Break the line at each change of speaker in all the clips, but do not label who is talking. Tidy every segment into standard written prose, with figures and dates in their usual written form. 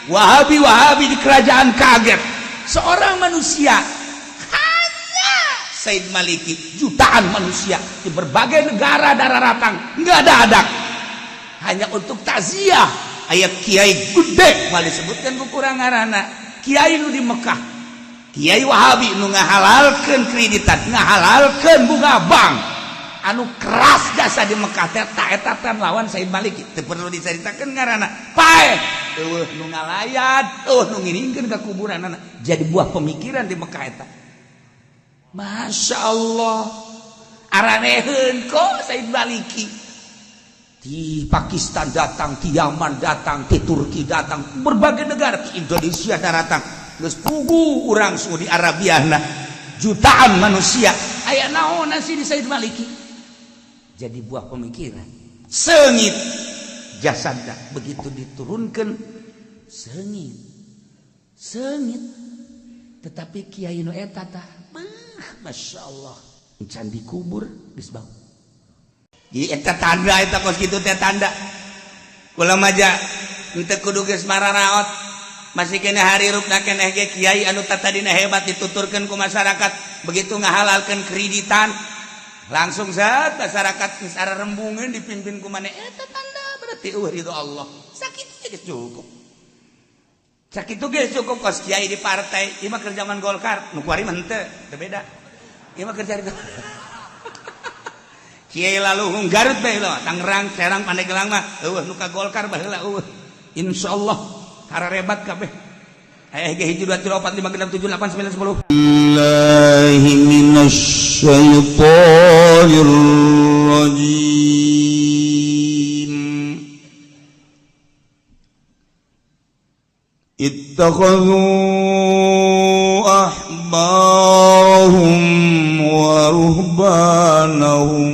Wahabi Wahabi di kerajaan kaget. Seorang manusia hanya Said Maliki, jutaan manusia di berbagai negara darah ratang nggak ada adak hanya untuk takziah. Aya kiai gede, mal disebutkan ku ngaranna, kiai nu di Mekah, kiai Wahabi nu ngahalalkeun kreditan, ngahalalkeun bunga bank, anu keras jasa di Mekah teh. Ta eta teh lawan Said Maliki. Teu perlu diceritakeun ngaranna. Paeh, eueuh nu ngalayat, eueuh nu ngiringkeun ka kuburanana. Jadi buah pemikiran di Mekah eta. Masya Allah, araneheun kok Said Maliki. Di Pakistan datang, di Yaman datang, di Turki datang, berbagai negara, di Indonesia datang. Geus pugu urang Saudi Arabia. Nah, jutaan manusia aya naon sih di Said Maliki? Jadi buah pemikiran. Seungit jasadna, begitu diturunkan seungit seungit. Tetapi kiai nu eta tah, Masya Allah, can dikubur geus bau. Jadi eta tanda, eta kos kitu teh tanda. Kula maja henteu kudu geus mararaot, masih kena harirupna keneh ge. Kiai anu tadina hebat dituturkeun ku masyarakat, begitu ngahalalkeun kreditan langsung saat masyarakat geus rembungan dipimpin ku maneh. Eta tanda berarti eueuh ridho Allah. Sakitu geus cukup, sakitu geus cukup. Kos kiai di partai ieu mah, keur zaman Golkar nu kuari mah henteu, teu beda. Ieu mah kerja itu kiai lalu Garut bae lah, Tangerang, Serang, Pandeglang mah eueuh nu ka Golkar baheula eueuh. Insyaallah hararebat kabeh. Eh ge 1, 2, 3, 4, 5, 6, 7, 8, 9, 10.
الله من الشيطان الرجيم. اتخذوا أحبارهم ورهبانهم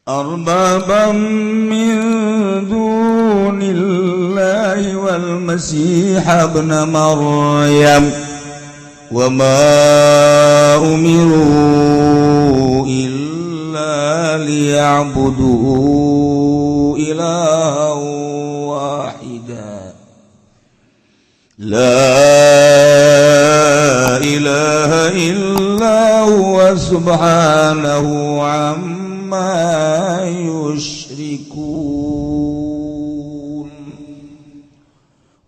أربابا من دون الله والمسيح ابن مريم وما أمروا إلا ليعبدوا إلها واحدا لا إله إلا هو سبحانه عما يشركون.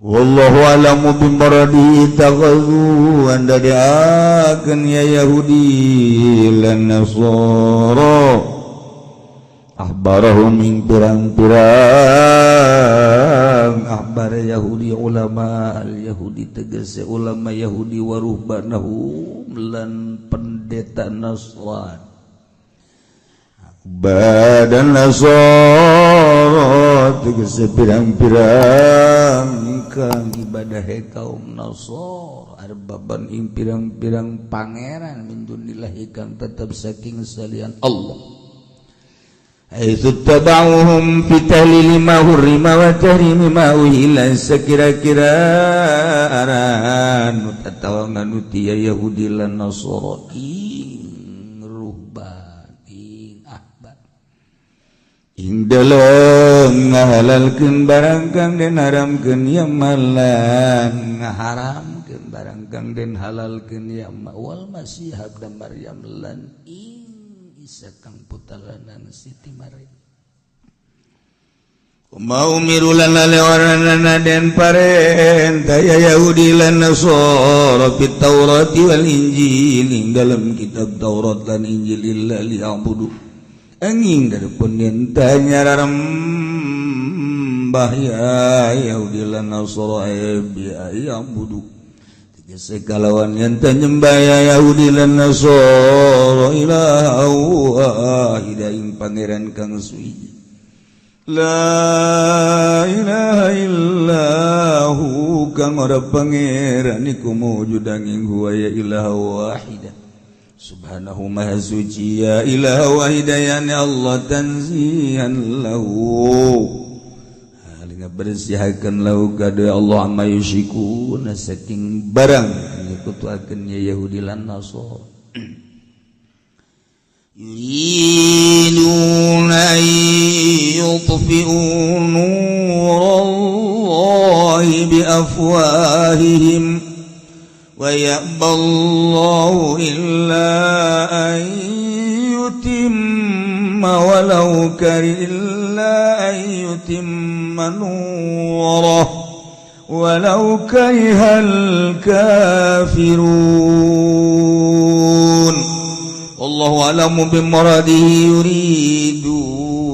والله أعلم بمراده. اتخذوا andadeakeun ya Yahudi lan Nasara أحبارهم ing pirang-pirang ahbar Yahudi, ulama al Yahudi, tegese ulama Yahudi, ورهبانهم lan pendeta Nasrani badan Nasara, tegese pirang-pirang kang ibadah kaum Nasara, أربابا ing pirang-pirang pangeran, من دون الله kang tetep saking salian Allah, حيث اتبعوهم في تحليل ما حرم وتحريم ما أحل. Sakira-kira aran atawa nganuti ya Yahudi lan Nasara ing ruhban, ing ahbar, ing dalem ngahalalkeun barang kang den haramkeun ya malan ngaharamkeun barang kang den halalkeun ya ma, والمسيح ابن Maryam lan ing Isa kang puteranan Siti Maryam. وما أمروا lan leoranana den parentah ya Yahudi lan Nasara في التوراة والإنجيل ing dalam kitab Taurat lan Injil إلا ليعبدوا angin daripun yen nyararembah ya Yahudi lan Nasara يعبدوا tegese kalawan yen nyembah ya Yahudi lan Nasara إلها واحدا ing pangeran kang suci لا إله إلا هو kang ora pangeran iku mawjud angin هو ya إله واحدا سبحانه maha suci ya إله واحدا ya Allah تنزيها له bersihakan له kada Allah عما يشركون saking barang nyekutuakeun ya Yahudi lan Nasara. Yuriduna yutfi'u nurallahi bi afwahihim wa ya'ballahu illa an yutimma walau kariha illa an yutimma nurahu walau karihal kafirun. Wallahu a'lamu bimuradihi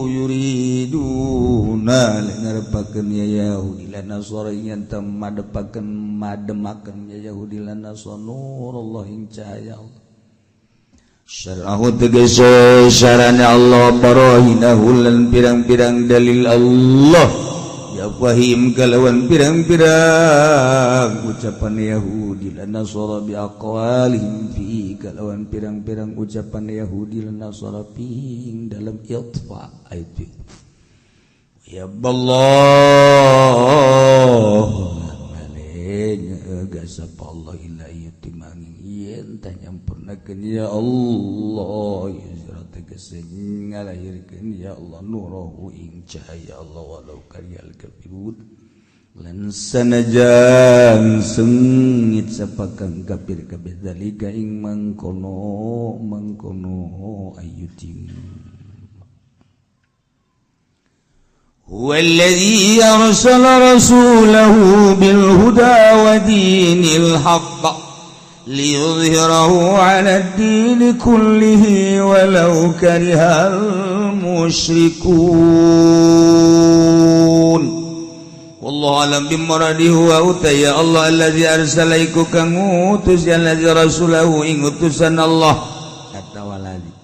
yuriduna ngarepakeun ya Yahudi lan Nasara yen teu madepakeun mademakeun ya Yahudi lan Nasara nurullah ing cahaya Allah syar'ahu tegese syarana Allah barahinahu lan pirang-pirang dalil Allah ya fahim kalawan pirang-pirang ucapan Yahudi lan Nasara bi aqwalihim fi kalawan pirang-pirang ucapan Yahudi lan Nasara fi dalam itfa ayat ya Allah gasap Allah illa yutimangin yen tah nyampurnakeun ya Allah ya tegese ngalahirkeun ya Allah nurahu ing cahaya Allah walau karihal kafirun lan sanajan sengit sapakang kafir kabeh dalika ing mangkono mangkono ayutim. هو الذي أرسل رسوله بالهدى ودين الحق ليظهره على الدين كله ولو كره المشركون. والله أعلم بمراده وأتي الله الذي أرسل iku kang ngutus الذي رسوله ing utusan Allah kata waladi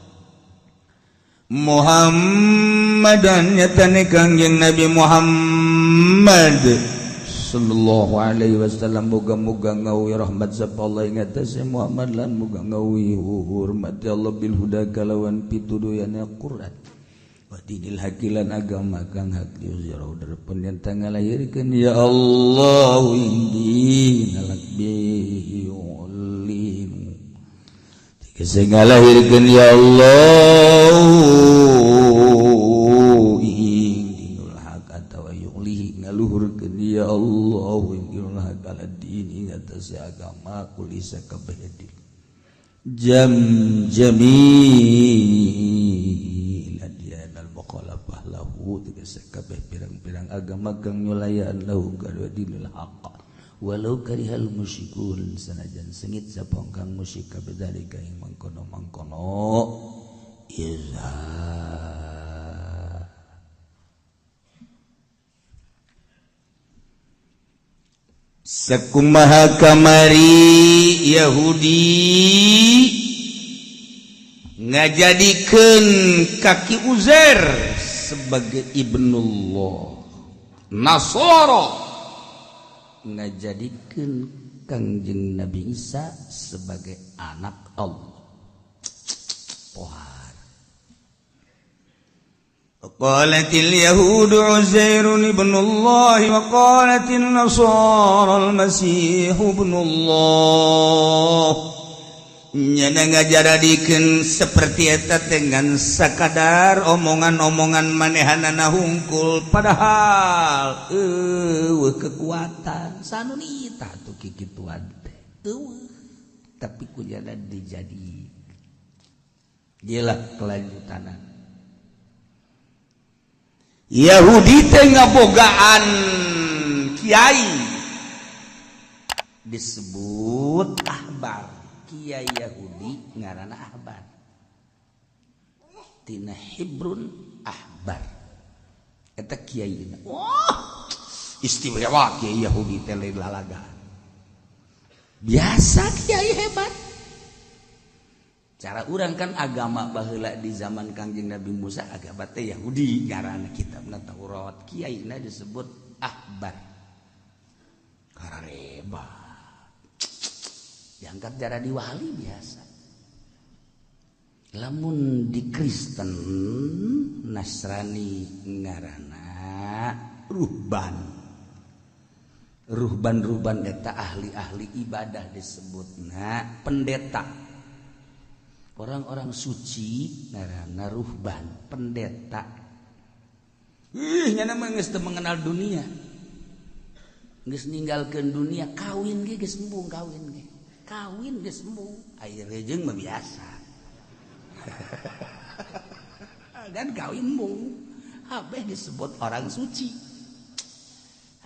Muhammadan nyatane Kangjeng Nabi Muhammad sallallahu alaihi wasallam muga-muga ngawi rahmat sapa Allah ing atase Muhammad lan muga ngawi hormat Allah bil huda kalawan pituduyana Quran wa dinil haqilan agama kang hak yuzira derpen yen ngalahirkeun ya Allah indi nalak bi ulin tegese ngalahirkeun ya Allah ing dinul haq atawa yulihi ngaluhurkeun ya Allah ing dinul haq ala din ing atase agama kulisa kabeh din jam jamil adyan al mukhalafah lahu tegese kabeh pirang-pirang agama kang nyulayaan lahu kadua dinul haq walau karihal musyrikun sanajan sengit sapa kang musyrik kabeh dalika ing mangkono-mangkono izhar. Sakumaha kamari Yahudi ngajadikeun kaki Uzair sebagai ibnullah, Nasara ngajadikeun Kangjeng Nabi Isa sebagai anak Allah. Pohar. Qalatil yahudu Uzairun ibnullah wa qalatin nasara al-masih ibnullah. Nyana ngajaradikeun seperti eta dengan sakadar omongan-omongan manehanana hungkul padahal eueuh kekuatan sanunita tuh kikituan teh eueuh tapi ku jana dijadi jelah kelanjutanan Yahudi teh ngabogaan kiai disebut ahbar. Kiai Yahudi ngaranna ahbar tina Hibrun ahbar eta kiai. Wah istimewa kiai Yahudi teh lain lalaga biasa kiai hebat. Cara urang kan agama baheula di zaman Kangjeng Nabi Musa agama teh Yahudi ngaranna kitabna Taurat kiaina disebut ahbar karareba diangkat jara di wali biasa. Lamun di Kristen Nasrani ngaranna ruhban. Ruhban-ruhban eta ahli-ahli ibadah disebutna pendeta.
Orang-orang suci ngaranna ruhban, pendeta. Ih, nyana mah geus teu mengenal dunia, geus ninggalkeun dunia. Kawin ge geus embung, kawin ge, kawin geus embung. Ari rejeng mah biasa dan kawin embung. Kabeh disebut orang suci.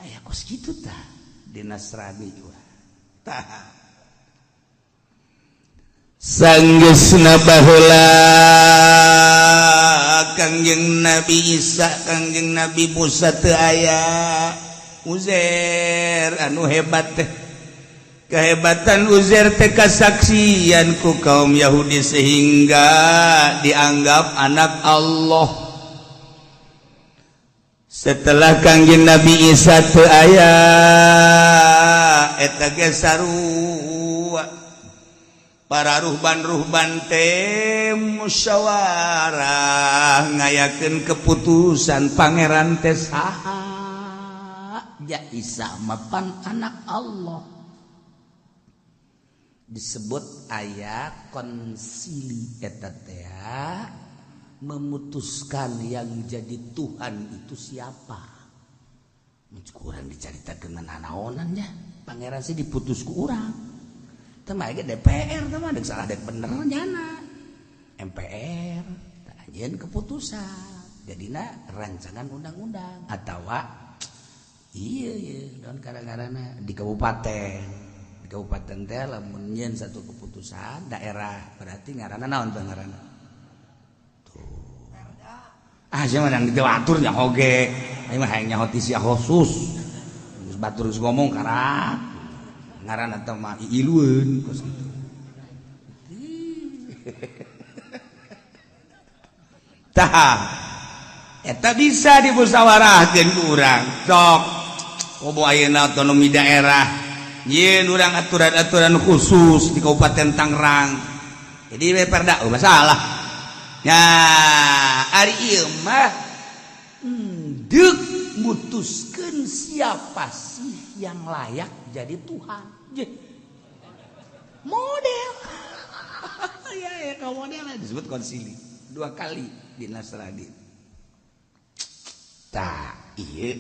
Aya kos kitu tah di Nasrani. Wah, tah.
Sanggeusna baheula Kangjeng Nabi Isa, Kangjeng Nabi Musa teu aya, Uzair anu hebat teh. Kehebatan Uzair teh kasaksian ku kaum Yahudi sehingga dianggap anak Allah. Setelah Kangjeng Nabi Isa teu aya, eta ge sarua, para ruhban-ruhban teh musyawarah, ngayakeun keputusan, pangeran teh saha?
Ja Isa mapan anak Allah. Disebut aya konsili. Eta teh memutuskan yang jadi Tuhan itu siapa. Kurang dicaritakeun nanaonan nya, pangeran sih diputus ku urang. Teh mah DPR teh mah dek salah dek bener nyana MPR tah anjeun keputusan, jadina rancangan undang-undang atawa iya iya dan kadang-kadang di kabupaten teh lamun nyieun satu keputusan daerah, berarti ngaranna naon teh? Ngaranna tuh, ah, sia mah yang diatur nya oge. Aing mah hayang nyaho ti sia khusus. Geus batur geus ngomong karak ngaran atau mah iilueun kos kitu.
Tah, eta bisa dimusyawarahkeun ku urang. Sok komo ayeuna otonomi daerah, nyieun urang aturan-aturan khusus di Kabupaten Tangerang, jadi perda, oh, masalah nya. Ari ieu mah deuk
mutuskeun siapa sih yang layak jadi Tuhan. Je. Model ya ya, kamu model
disebut konsili dua kali di Nasrani. Tah, iya,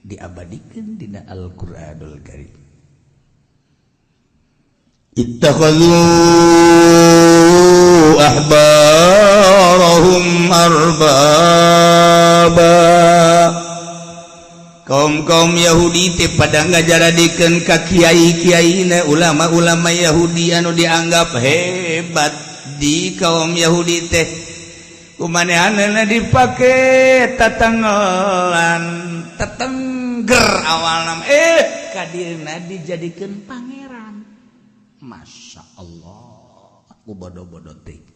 diabadikan dina Al-Qur'anul Karim. Ittakhadhu ahbarahum arbaba. Kaum-kaum Yahudi teh pada ngajaradikeun ka kiai-kiaina, ulama-ulama Yahudi anu dianggap hebat di kaum Yahudi teh. Kumanehanana dipake tatanggelan, tetengger awalna, kadirna dijadikeun pangeran. Masya Allah, aku bodoh-bodoh teh.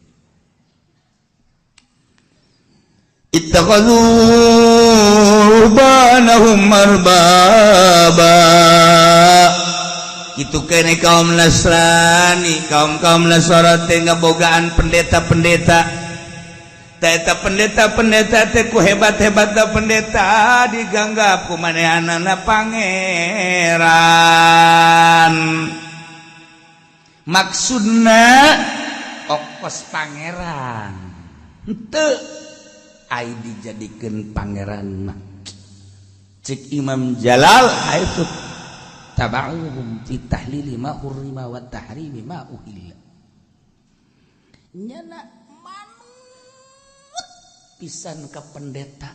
Ittakhadhu ruhbanahum arbaba. Itu kene kaum Nasrani, kaum kaum Nasara teh ngabogaan pendeta-pendeta. Eta pendeta-pendeta teh ku hebat-hebat pendeta diganggap ku manehanana pangeran. Maksudna okos pangeran henteu ai dijadikeun pangeran mah. Cek Imam Jalal itu, taba'uhum fi tahlili ma hurrima wa tahrimi ma uhilla. Nyana manut pisan ka pendeta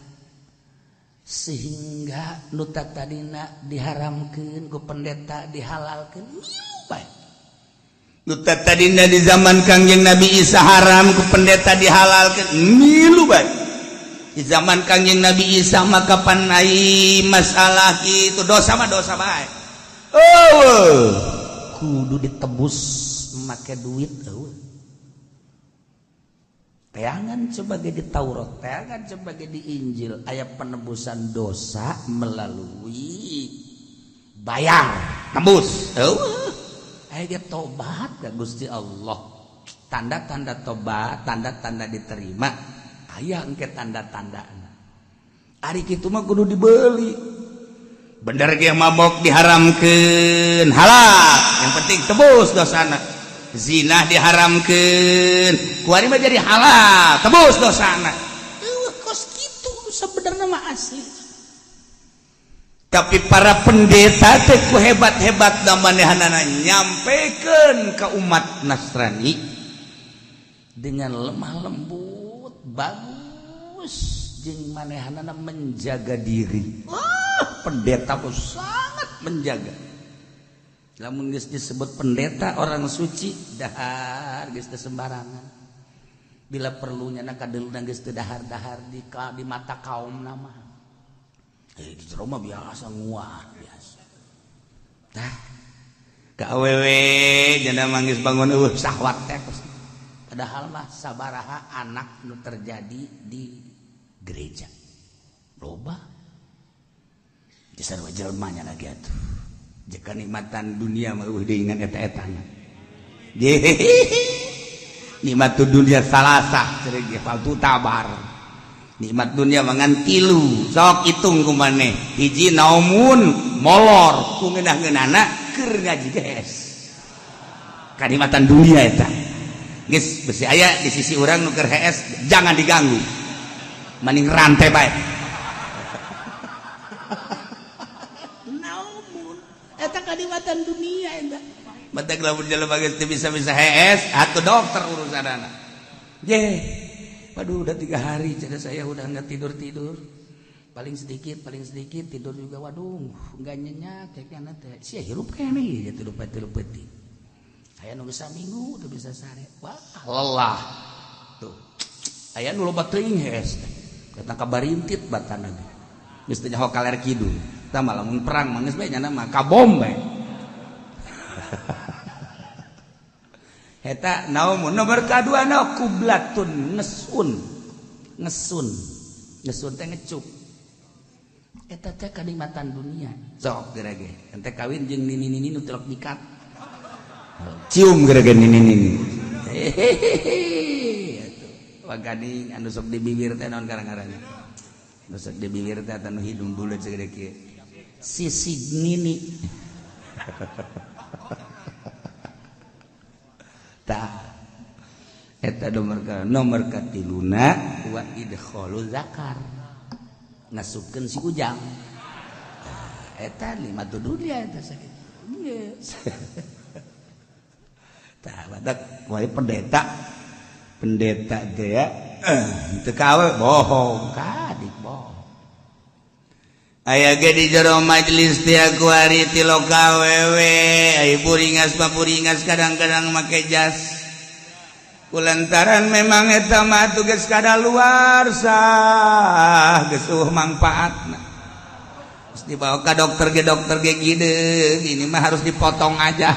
sehingga nu tadina diharamkeun ku pendeta dihalalkeun, milu bae. Nu tadina di zaman Kangjeng Nabi Isa haram, ku pendeta dihalalkeun, milu bae. Di zaman Kangjeng Nabi Isa maka panai masalah itu dosa mah dosa bae. Oh,
kudu ditebus make duit. Eueuh, teangan sebagai di Taurat, teangan sebagai di Injil, aya penebusan dosa melalui bayar tebus. Eueuh, aya ge tobat ka Gusti Allah, tanda-tanda tobat, tanda-tanda diterima, aya engke tanda-tanda. Ari kitu mah kudu dibeli.
Bener ge mabok diharamkeun halal, yang penting tebus dosana.
Zina diharamkeun, kuari mah jadi halal, tebus dosana. Eueuh kos kitu sebenarnya mah asli. Tapi para pendeta teh ku hebat-hebat manehanana nyampekeun ke umat Nasrani dengan lemah lembut, bagus, jeung manehanana menjaga diri. Wah, pendeta pun sangat menjaga. Lamun geus disebut pendeta, orang suci, dahar geus teu sembarangan. Bila perlunya na kadeulna geus teu dahar-dahar di mata kaum nama. Eh, di jero mah biasa nguah biasa. Tah, ka awewe janda manggis bangun eueuh syahwat teh. Padahal mah sabaraha anak nu terjadi di gereja. Loba. Di sarua jelema nya lagi atuh. Jika nikmatan dunia mah eueuh deui ngan eta-etana. Nikmat dunia salasah cenah ge tabar. Nikmat dunia mangan tilu, sok hitung ku maneh. Hiji naumun molor ku ngeunah-ngeunahna keur ngaji geus. Kanikmatan dunia eta. Geus besi aya di sisi urang nu keur hees, jangan diganggu. Maning rantai bae. Naumun eta kanikmatan dunia eta. Batak lamun jelema geus teu bisa-bisa hees, atuh dokter urusanana. Ye. Waduh, udah 3 hari jadi saya udah nggak tidur-tidur. Paling sedikit tidur juga, waduh, nggak nyenyak kayaknya teh. Sia hirup keneh ya tidur tidur peuting. Aya nu bisa minggu tuh bisa sare. Wah, lelah. Tuh. Aya nu loba teuing hees teh. Datang ka barintit batana ge. Geus teu nyaho kaler kidul. Tah mah lamun perang mah geus bae nyana mah kabom bae. Eta naumun nomor kadua na kublatun ngesun. Ngesun. Ngesun teh ngecup. Eta teh kanikmatan dunia. Sok geura ge. Ente kawin jeung nini-nini nu telok nyikat. Cium geura ge nini-nini. Hehehe. Atuh. Waganing anu sok di bibir teh naon karang-karangna. Nu sok di bibir teh anu hidung buleut sagede kieu. Sisig nini. Tah eta nomor katiluna wa idkhalu zakar, ngasupkeun si ujang. Eta lima tu dunia eta sakit. Tah badak wae pendeta pendeta teh ya teu kawe bohong kadik bohong. Aya ge di jero majelis teh kuari ti loka wewe, ai buringas mah buringas kadang-kadang make jas. Kulantaran memang eta mah tugas kadaluarsa geus eueuh mangpaatna. Terus dibawa ka dokter ge gideung, ini mah harus dipotong aja.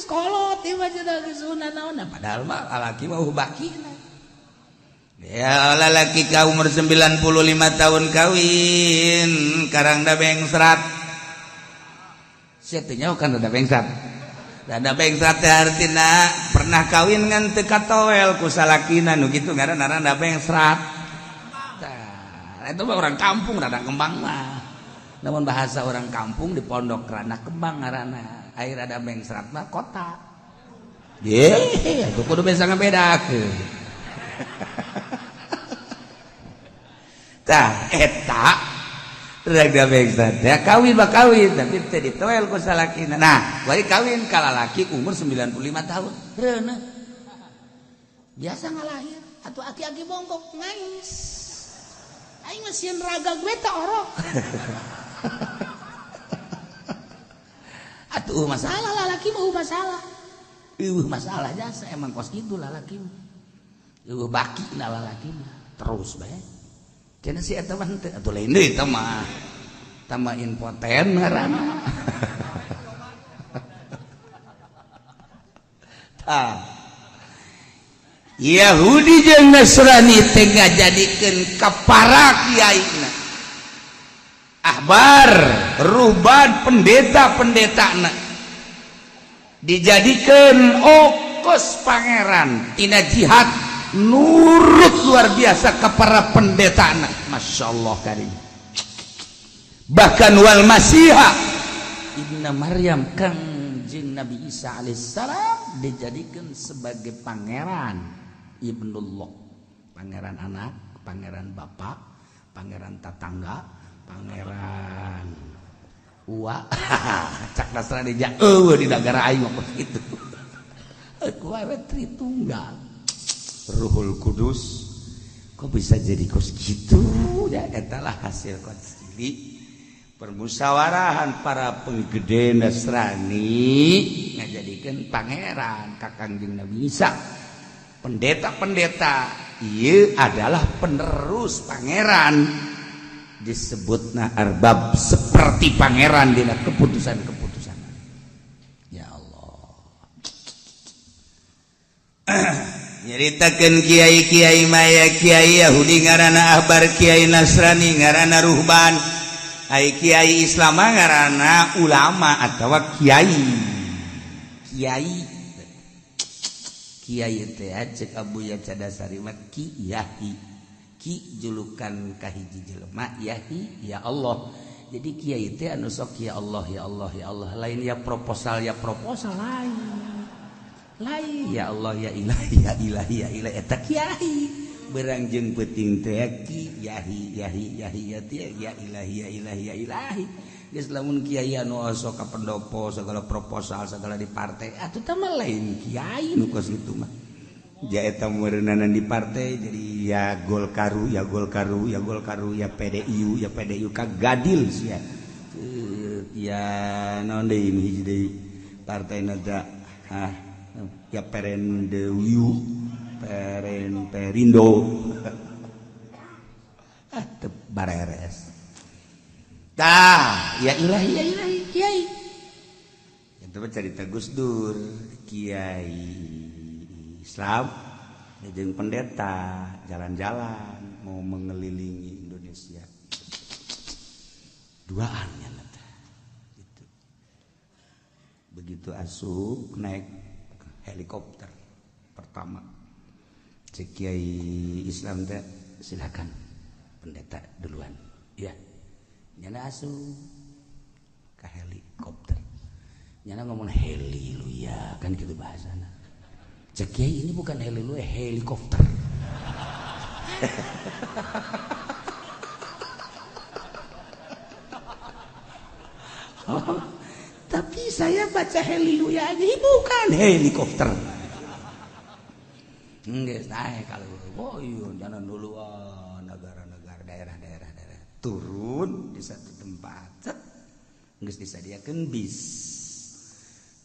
Kolot ieu mah cenah geus naon, padahal mah lalaki mah bakina. Ya lalaki ka umur 95 tahun kawin karang da bengsrat. Sia teh nyaho kan da bengsrat. Da bengsrat teh artina pernah kawin ngan teu katoel ku salakina nu kitu ngaranna rada bengsrat. Tah eta mah orang kampung rada kembang mah. Namun bahasa orang kampung di pondok rada kembang ngaranna. Air ada bengsrat mah kota. Ye, atuh kudu bisa ngabedakeun. Tah eta rada bengsrat teh kawin mah kawin tapi teu ditoel ku salakina. Nah, bari kawin ka lalaki umur 95 tahun. Reuneuh. Biasa ngalahir atuh aki-aki bongkok ngais. Aing mah sieun raga gue teh orok. Atuh masalah lalaki mah masalah. Eueuh masalah jasa emang kos kitu lalaki mah. Eueuh baki na lalaki mah terus bae. Cenah si eta mah henteu atuh lain deui eta mah. Tambah impoten ngaranna. Tah. Yahudi jeung Nasrani teh ngajadikeun ka para kiaina. Ahbar, ruhban, pendeta-pendetana dijadikan okos pangeran tina jihad nurut luar biasa ke para pendetana. Masya Allah karim. Bahkan wal Masiha Ibnu Maryam, Kangjeng Nabi Isa alaihissalam dijadikan sebagai pangeran Ibnullah, pangeran anak, pangeran bapak, pangeran tetangga, pangeran uwa. Cak Nasrani ja eueuh di negara aing mah kitu. Ku awe Tritunggal Ruhul Kudus, kok bisa jadi kos gitu ya? Eta lah hasil konsili permusyawarahan para penggede Nasrani ngajadikeun pangeran ka Kangjeng Nabi Isa. Pendeta-pendeta ieu adalah penerus pangeran, disebutna arbab, seperti pangeran dina keputusan-keputusan. Ya Allah, nyaritakeun kiai-kiai maya, kiai Yahudi ngaranna ahbar, kiai Nasrani ngaranna ruhban, ai kiai Islam ngaranna ulama atau kiai. Kiai, kiai teh cek Abuya Cadasari mah ki yahi, ki julukan kahiji jelema, yahi ya Allah. Jadi kiai teh anu sok ya Allah, ya Allah, ya Allah, lain ya proposal, ya proposal lain, lain ya Allah, ya ilahi, ya ilahi, ya ilahi, eta kiai. Berang jeung peuting teh ki yahi yahi yahi ya teh ya ilahi, ya ilahi, ya ilahi. Geus lamun kiai anu osok ka pendopo segala proposal segala di partai atuh tah mah lain kiai nu kos kitu mah. Ja eta meureunana di partai jadi ya Golkaru, ya Golkaru, ya Golkaru, ya PDIU, ya PDIU, kagadil sia ya. Naon deui nu hiji deui partai na? Ah, ya Perendewiu, Peren Perindo, ah teu bareres. Tah, ya ilahi, ya ilahi, kiai itu mah. Cerita Gus Dur, kiai Islam jeung pendeta jalan-jalan mau mengelilingi Indonesia duaan ya gitu. Begitu asup naik helikopter pertama, cek kiai Islam teh, "Silakan pendeta duluan." Ya nyana asup ke helikopter, nyana ngomong heli lu ya kan gitu bahasana. Cek kiai, "Ini bukan heli lu, helikopter." Oh, tapi saya baca haleluya aja, bukan helikopter. Enggak, naik kalau, oh iya, jangan dulu, oh, negara-negara, daerah-daerah, daerah turun di satu tempat, set geus disadiakeun bis.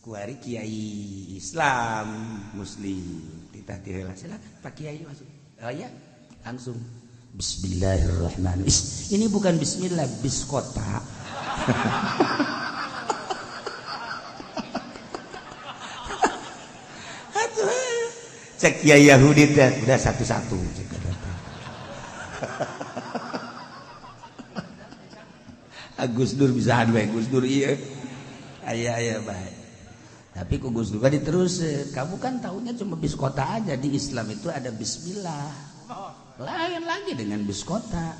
Kuari kiai Islam Muslim titah tiheula, "Silakan Pak Kiai masuk." Oh ya, langsung bismillahirrahmanirrahim. Ini bukan bismillah, bis kota. Cek kiai Yahudi teh, udah satu-satu, cek. Gus Dur bisa adu, Gus Dur iya aya aya baik. Tapi ku Gus Dur diterus, kamu kan tahunya cuma bis kota aja, di Islam itu ada bismillah lain lagi dengan bis kota.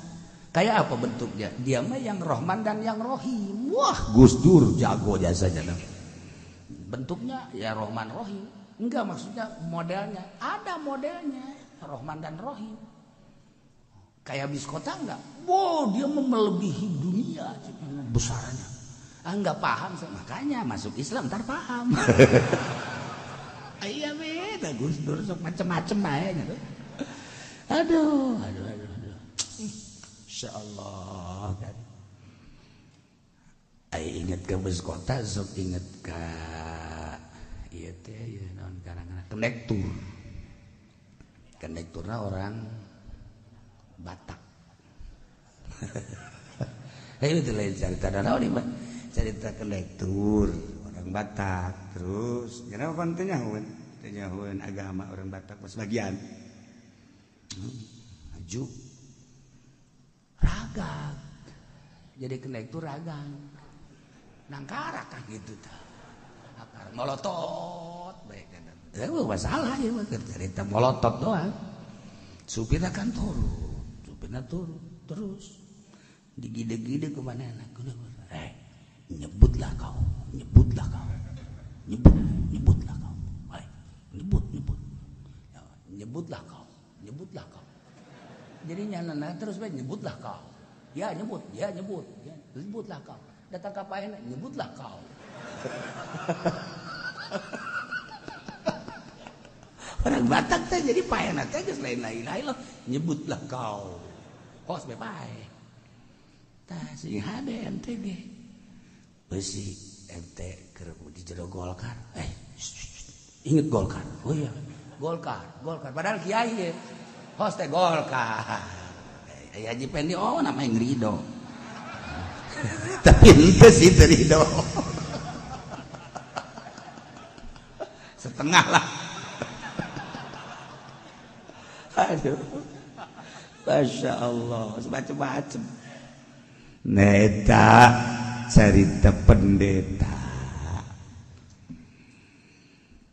Kayak apa bentuknya? Dia mah yang Rohman dan yang Rohim. Wah, Gus Dur jago jasanya. Bentuknya ya Rohman Rohim. Enggak, maksudnya modelnya, ada modelnya Rohman dan Rohim. Kayak bis kota enggak? Wow, dia melebihi dunia besarnya. Ah, enggak paham saya. Makanya masuk Islam ntar paham. Iya beda Gus Dur sok macem-macem aja gitu. Aduh, aduh, aduh, aduh. Insyaallah kan. Ai inget ke bus kota sok inget ke ieu teh ieu naon karang konektur. Konekturna orang Batak. Hei, itu lain cerita naon mah. Cerita konektur orang Batak terus kenapa pan teu nyahoeun? Teu nyahoeun agama orang Batak sebagian. Maju. Ragag. Jadi konektur ragang. Nangkarak kan gitu tah. Molotot baik kan. Masalah ya mah cerita molotot doang. Supirnya kan turun, supirnya turun terus. Digide-gide ke mana anak? Eh, nyebutlah kau, nyebutlah kau, nyebut, nyebutlah kau, hai, nyebut, nyebut, ya, nyebutlah kau, nyebutlah kau. Jadi nyana terus bae nyebutlah kau. Ya nyebut, ya nyebut, ya, nyebutlah kau. Datang ka paehna, nyebutlah kau. Orang Batak teh jadi paehna teh geus lain lain lain loh, nyebutlah kau. Kos be paeh. Tah sing hade ente ge. Besi ente keur di jero Golkar. Eh, inget Golkar. Oh iya, Golkar, Golkar. Padahal kiai ye. Hos teh Golkar. Eh, Haji Pendi oh namanya ngrido. Tapi ente sih teu ridho. Setengah lah. Aduh. Masya Allah, macem-macem. Neta carita pendeta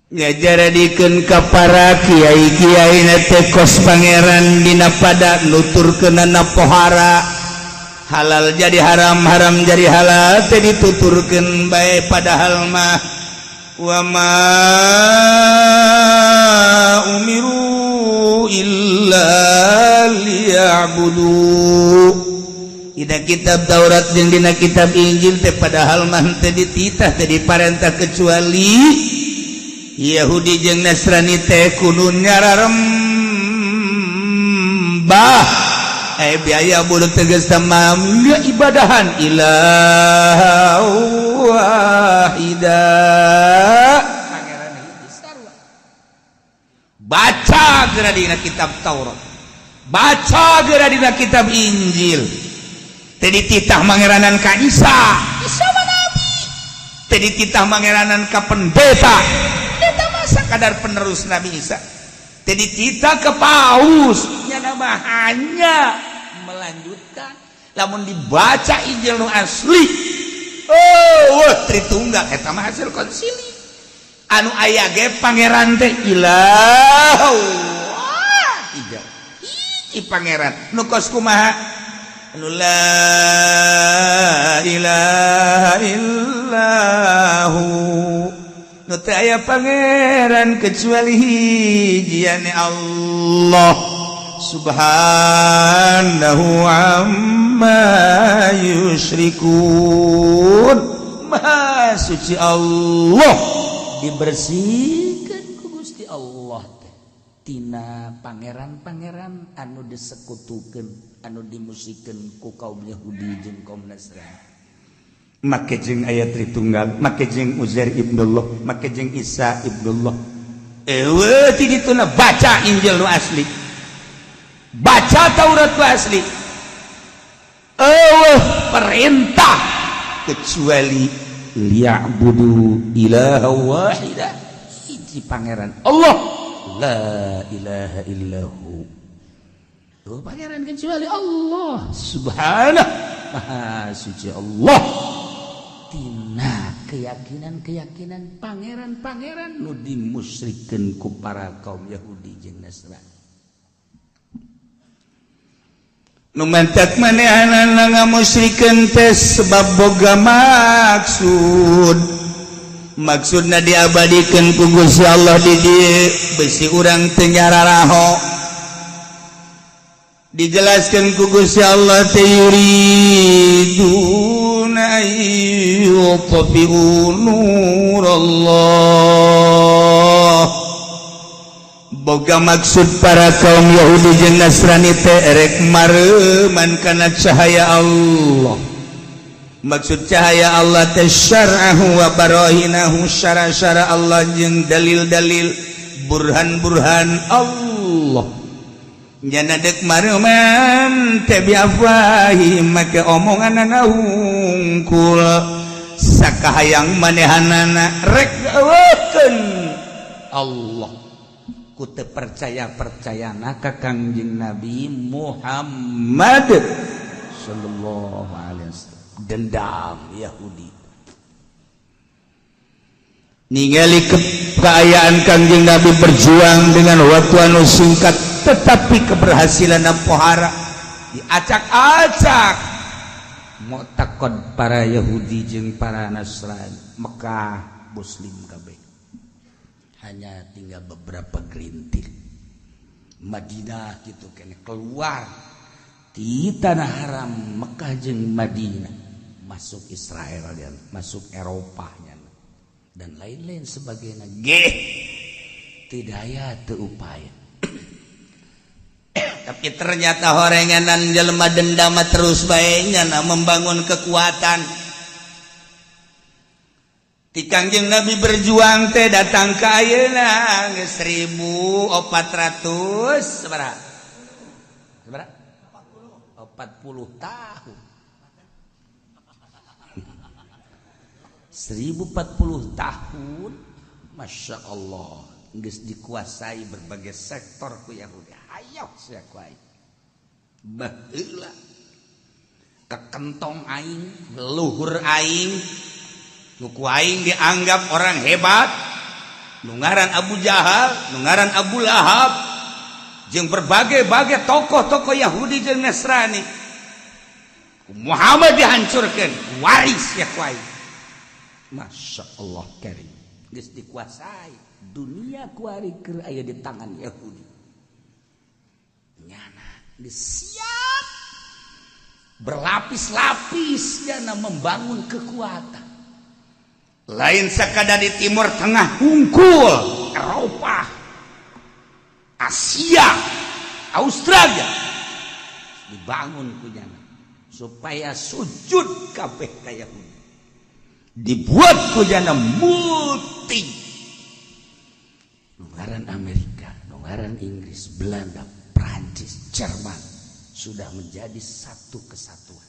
ngajaradikeun ka para kiai-kiai na teh kos pangeran dina pada nuturkeunana pohara halal jadi haram, haram jadi halal teh dituturkeun bae padahal mah wa ma umiru illa liya'budu. Dina kitab Taurat jeung dina kitab Injil teh padahal mah teh dititah teh diparentah kecuali Yahudi jeung Nasrani teh kudu nyararembah. Eh biaya budak tegas tamam ibadahan ilaha wahida. Baca geura dina kitab Taurat, baca geura dina kitab Injil. Teu dititah mangeranan ka Isa, Isa mah nabi. Teu dititah mangeranan ka pendeta, pendeta mah sakadar penerus Nabi Isa. Teu dititah ke paus, nya mah hanya melanjutkan. Lamun dibaca Injil nu asli, oh wah tritunggal eta mah hasil konsili. Anu aya ge pangeran teh ilah wahida. Hiji pangeran nu kos kumaha? Anu la ilaha illahu, nu teu aya pangeran kecuali hiji ane Allah subhanahu amma yusyrikun. Maha suci Allah, dibersihkan ku Gusti Allah teh tina pangeran-pangeran anu disekutukeun, anu dimusikeun ku kaum Yahudi jeung kaum Nasrani. Make jeung aya Tritunggal, make jeung Uzair ibnullah, make jeung Isa ibnullah. Eueuh ti dituna baca Injil nu asli, baca Taurat nu asli. Eueuh perintah kecuali liya'budu ilaha wahida, hiji pangeran Allah, la ilaha illahu. Oh, pangeran kecuali Allah subhanahu, maha suci Allah tina keyakinan-keyakinan pangeran-pangeran nu dimusyrikeun ku para kaum Yahudi jeung Nasrani. Nu mantak manehanana ngamusyrikeun teh sebab boga maksud. Maksudna diabadikeun ku Gusti Allah di dieu besi urang teu nyararaho. Dijelaskan ku Gusti Allah teh yuriduna ayyutfi'u nurallah. Boga maksud para kaum Yahudi jeung Nasrani teh erek mareuman kana cahaya Allah. Maksud cahaya Allah teh syar'ahu wa barahinahu, syara-syara Allah jeung dalil-dalil burhan-burhan Allah. Nyana dek mareuman teh biafwahi make omonganana hungkul sakahayang manehanana rek eueukeun Allah. Ku teu percaya-percayana ka Kangjeng Nabi Muhammad sallallahu alaihi wasallam. Dendam Yahudi ningali keayaan Kangjeng Nabi berjuang dengan waktu anu singkat tetapi keberhasilan pohara diacak-acak. Mu'taqad para Yahudi jeung para Nasrani. Mekah Muslim kabeh, hanya tinggal beberapa gelintir. Madinah gitu kene, keluar di tanah haram Mekah jeung Madinah, masuk Israel dan masuk Eropahnya dan lain-lain sebagainya. Geh tidak aya teu upaya, tapi ternyata horenganan jelema dendam terus bae nya membangun kekuatan. Ti Kangjeng Nabi berjuang teh datang ke ayeuna geus 1400 sabaraha? Sabaraha? 40 tahun. 1040 tahun. Masya Allah, geus dikuasai berbagai sektor ku Yahudi. Hayoh sia ku aing. Baheula kekentong aing, leluhur aing, nu ku aing dianggap orang hebat, nu ngaran Abu Jahal, nu ngaran Abu Lahab, jeung berbagai-bagai tokoh-tokoh Yahudi jeung Nasrani, ku Muhammad dihancurkan. Waris ya ku aing. Masya Allah karim, geus dikuasai dunia kuari keur aya di tangan Yahudi. Nyana geus siap berlapis-lapis, nyana membangun kekuatan lain sekadar di Timur Tengah hungkul, Eropa, Asia, Australia dibangun ku nyana supaya sujud kabeh ka Yahudi. Dibuat ku nyana multi, nu ngaran Amerika, nu ngaran Inggris, Belanda, Prancis, Jerman sudah menjadi satu kesatuan.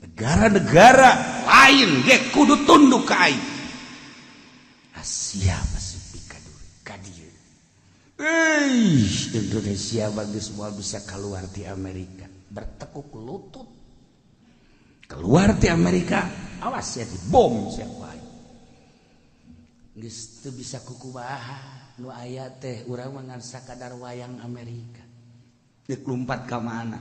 Negara-negara lain ge kudu tunduk ka aing. Asia Pasifik ka dieu. Indonesia bagus semua bisa keluar di Amerika, bertekuk lutut keluar di Amerika. Awas ya dibom siapa geus teu bisa kukubaha. Nu aya teh urang mah ngan sakadar wayang Amerika. Deuk lumpat ka mana?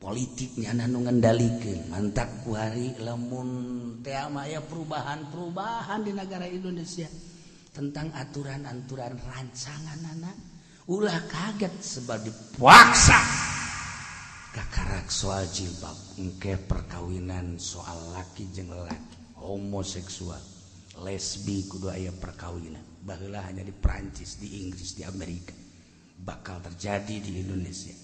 Politiknya nu ngendalikeun. Mantak kuari lamun teh aya perubahan-perubahan di negara Indonesia tentang aturan-aturan rancangan anak, ulah kaget, sebab dipaksa. Kakarak soal jilbab, engke perkawinan soal laki jeung laki, homoseksual, lesbi, kudu aya perkawinan. Baheula hanya di Prancis, di Inggris, di Amerika, bakal terjadi di Indonesia.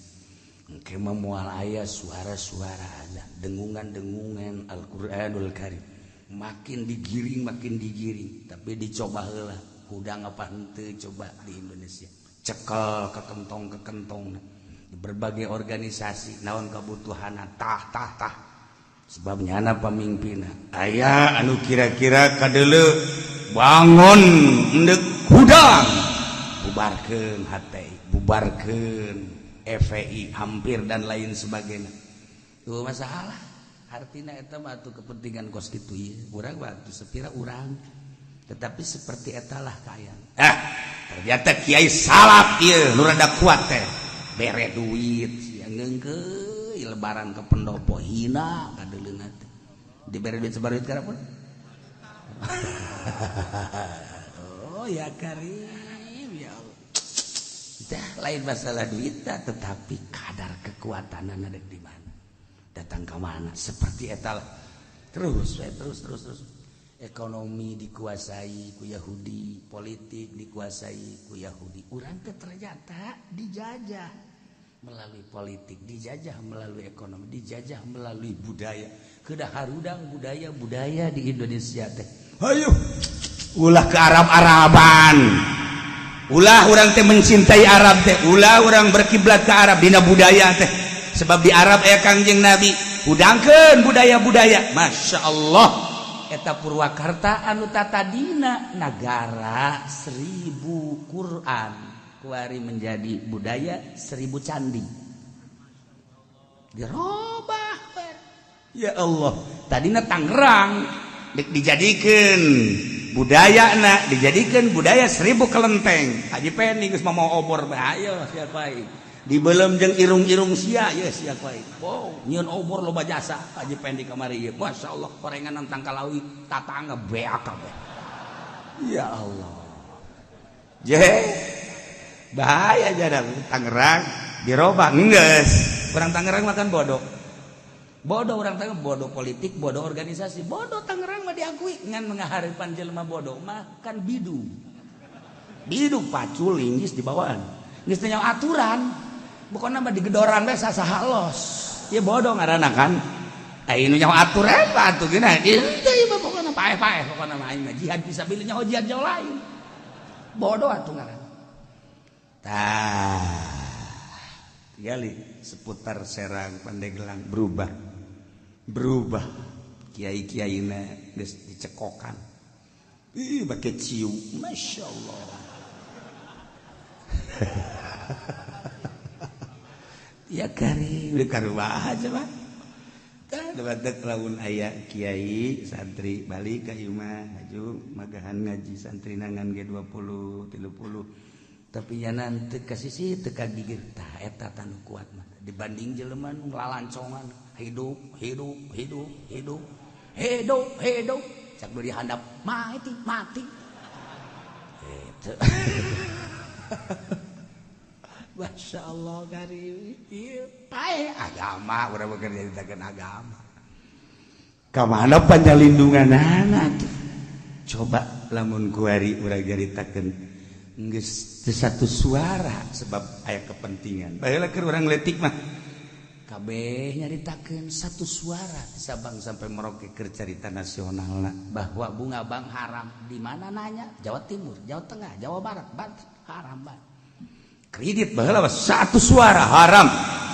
Engke mah moal aya suara-suara ada dengungan-dengungan Al-Qur'anul Karim. Makin digiring, makin digiring. Tapi dicoba heula hudang apa henteu. Coba di Indonesia cekel ke kentong, ke kentong di berbagai organisasi, naon kebutuhan, tah tah tah. Sebabnya anak pemimpin aya anu kira-kira kadele bangun endek hudang, bubarkeun HTI, bubarkeun FPI hampir, dan lain sebagainya. Tuh masalah. Artinya eta mah atuh kepentingan kos kitu ieu. Urang waktu sepira urang, tetapi seperti etalah kaya. Ah, ternyata kiai salaf ieu nu rada kuat teh bere duit sia, ngeungkeuy lebaran ke pendopo, hina kadeuleuna teh dibere duit, sebar duit pun. Oh ya karim, ya Allah. Dah, lain masalah duit, tetapi kadar kekuatan ada di mana, datang ke mana, seperti etalah terus terus terus terus. Ekonomi dikuasai ku Yahudi, politik dikuasai ku Yahudi. Urang teh ternyata dijajah melalui politik, dijajah melalui ekonomi, dijajah melalui budaya. Kedah harudang budaya-budaya di Indonesia teh. Ayo ulah ke Arab-Araban, ulah urang teh mencintai Arab teh, ulah urang berkiblat ke Arab dina budaya teh, sebab di Arab aya Kangjeng Nabi. Hudangkeun budaya-budaya. Masya Allah, eta Purwakarta anu tatadina nagara 1000 Quran, kuari menjadi budaya 1000 candi. Dirobah. Ya Allah, tadina Tangerang dijadikan budaya na, dijadikan budaya 1000 kelenteng. Haji Peni geus mau obor, ayo siapa. Dibelem jeung irung-irung sia ye sia ku aing. Wow, nyieun obor loba jasa Haji Pendi kamari ieu. Masyaallah, korengan tangkalawi tatangga beak kabeh. Ya Allah. Je. Bahaya jadang Tangerang dirobah geus. Urang Tangerang makan bodoh. Bodoh orang Tangerang, bodoh politik, bodoh organisasi, bodoh Tangerang mah diakui ngan mengaharipan jelema bodoh mah kan bidu. Bidu pacul linggis di bawaan. Geus teu aturan. Bukan nama digedoran we sasaha los. Ya bodoh ngaranna kan. Ai nu nyaho aturan apa atuh geuna. Ieu teh mah pokona paeh-paeh, pokona mah aing mah jihad fisabilillah, nyaho jihad jauh lain. Bodoh atuh ngaranna. Tah. Tinggali seputar Serang, Pandeglang berubah. Berubah. Kiai-kiaina geus dicekokan. Ih, bake ciu. Masya Allah. Ya kari udah karubah aja mah. Tah batek lamun aya kiai santri balik ka imah aju magahan ngaji santri nangan ge 20 30, tapi nya teu ka sisi teu ka gigir. Tah eta tanu kuat mah dibanding jelema nu lalancongan hidup hidup hidup hidup hidup hidup, cak nu dihandap mati mati eta. Masya Allah, kari pae agama urang bekerja nyaritakeun agama. Ka mana panyalindungan anak? Coba lamun kuari urang nyaritakeun geus teu satu suara sebab aya kepentingan. Baheula keur urang leutik mah kabeh nyaritakeun satu suara di Sabang sampai Merauke keur carita nasional bahwa bunga bank haram. Di mana nanya? Jawa Timur, Jawa Tengah, Jawa Barat, Banten haram banget. Kredit baheula satu suara haram.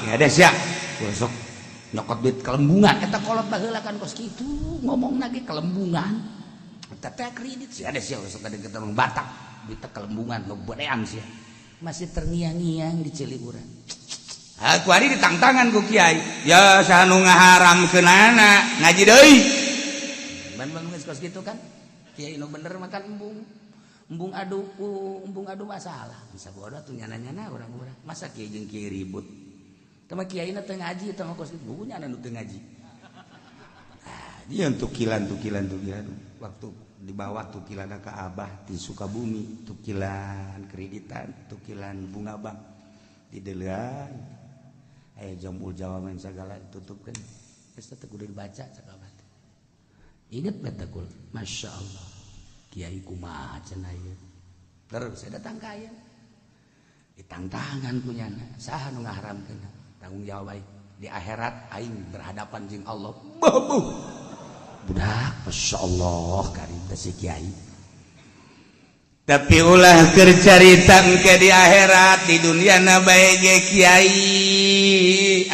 Ya ada sia. Besok nyokot duit kelembungan eta kolot baheula kan kos kitu ngomong lagi kelembungan. Eta teh kredit sia ada sia besok ada ketemu Batak duit kelembungan ngeberean sia. Masih terngiang-ngiang di ceuli urang. Aku hari ditangtangan ku kiai. Ya saha nu ngaharamkeunana ngaji deui. Ban geus kos kitu kan. Kiai nu bener makan embung. Embung adu embung adu masalah. Bisa bodoh tuh nyana-nyana urang-urang. Masa kiai jeung kiai ribut? Tama kiai na teu ngaji tama kos kitu nyana nu teu ngaji. Ah, dia tukilan tukilan tukilan waktu di bawah tukilan ke Abah di Sukabumi, tukilan kreditan, tukilan bunga bank di delean aya jambul jawaban segala tutupkan geus teh kudu dibaca cak Abah. Inget beta kul, Masya Allah, kiai kumaha cenah ieu. Terus saya datang ka ieu ditangtangan ku nyana, saha nu ngaharamkeun? Tanggung jawab aing di akhirat, aing berhadapan jeung Allah. Babuh budak, Masya Allah, karim teh si kiai. Tapi ulah keur carita engke di akhirat, di dunia na bae ge kiai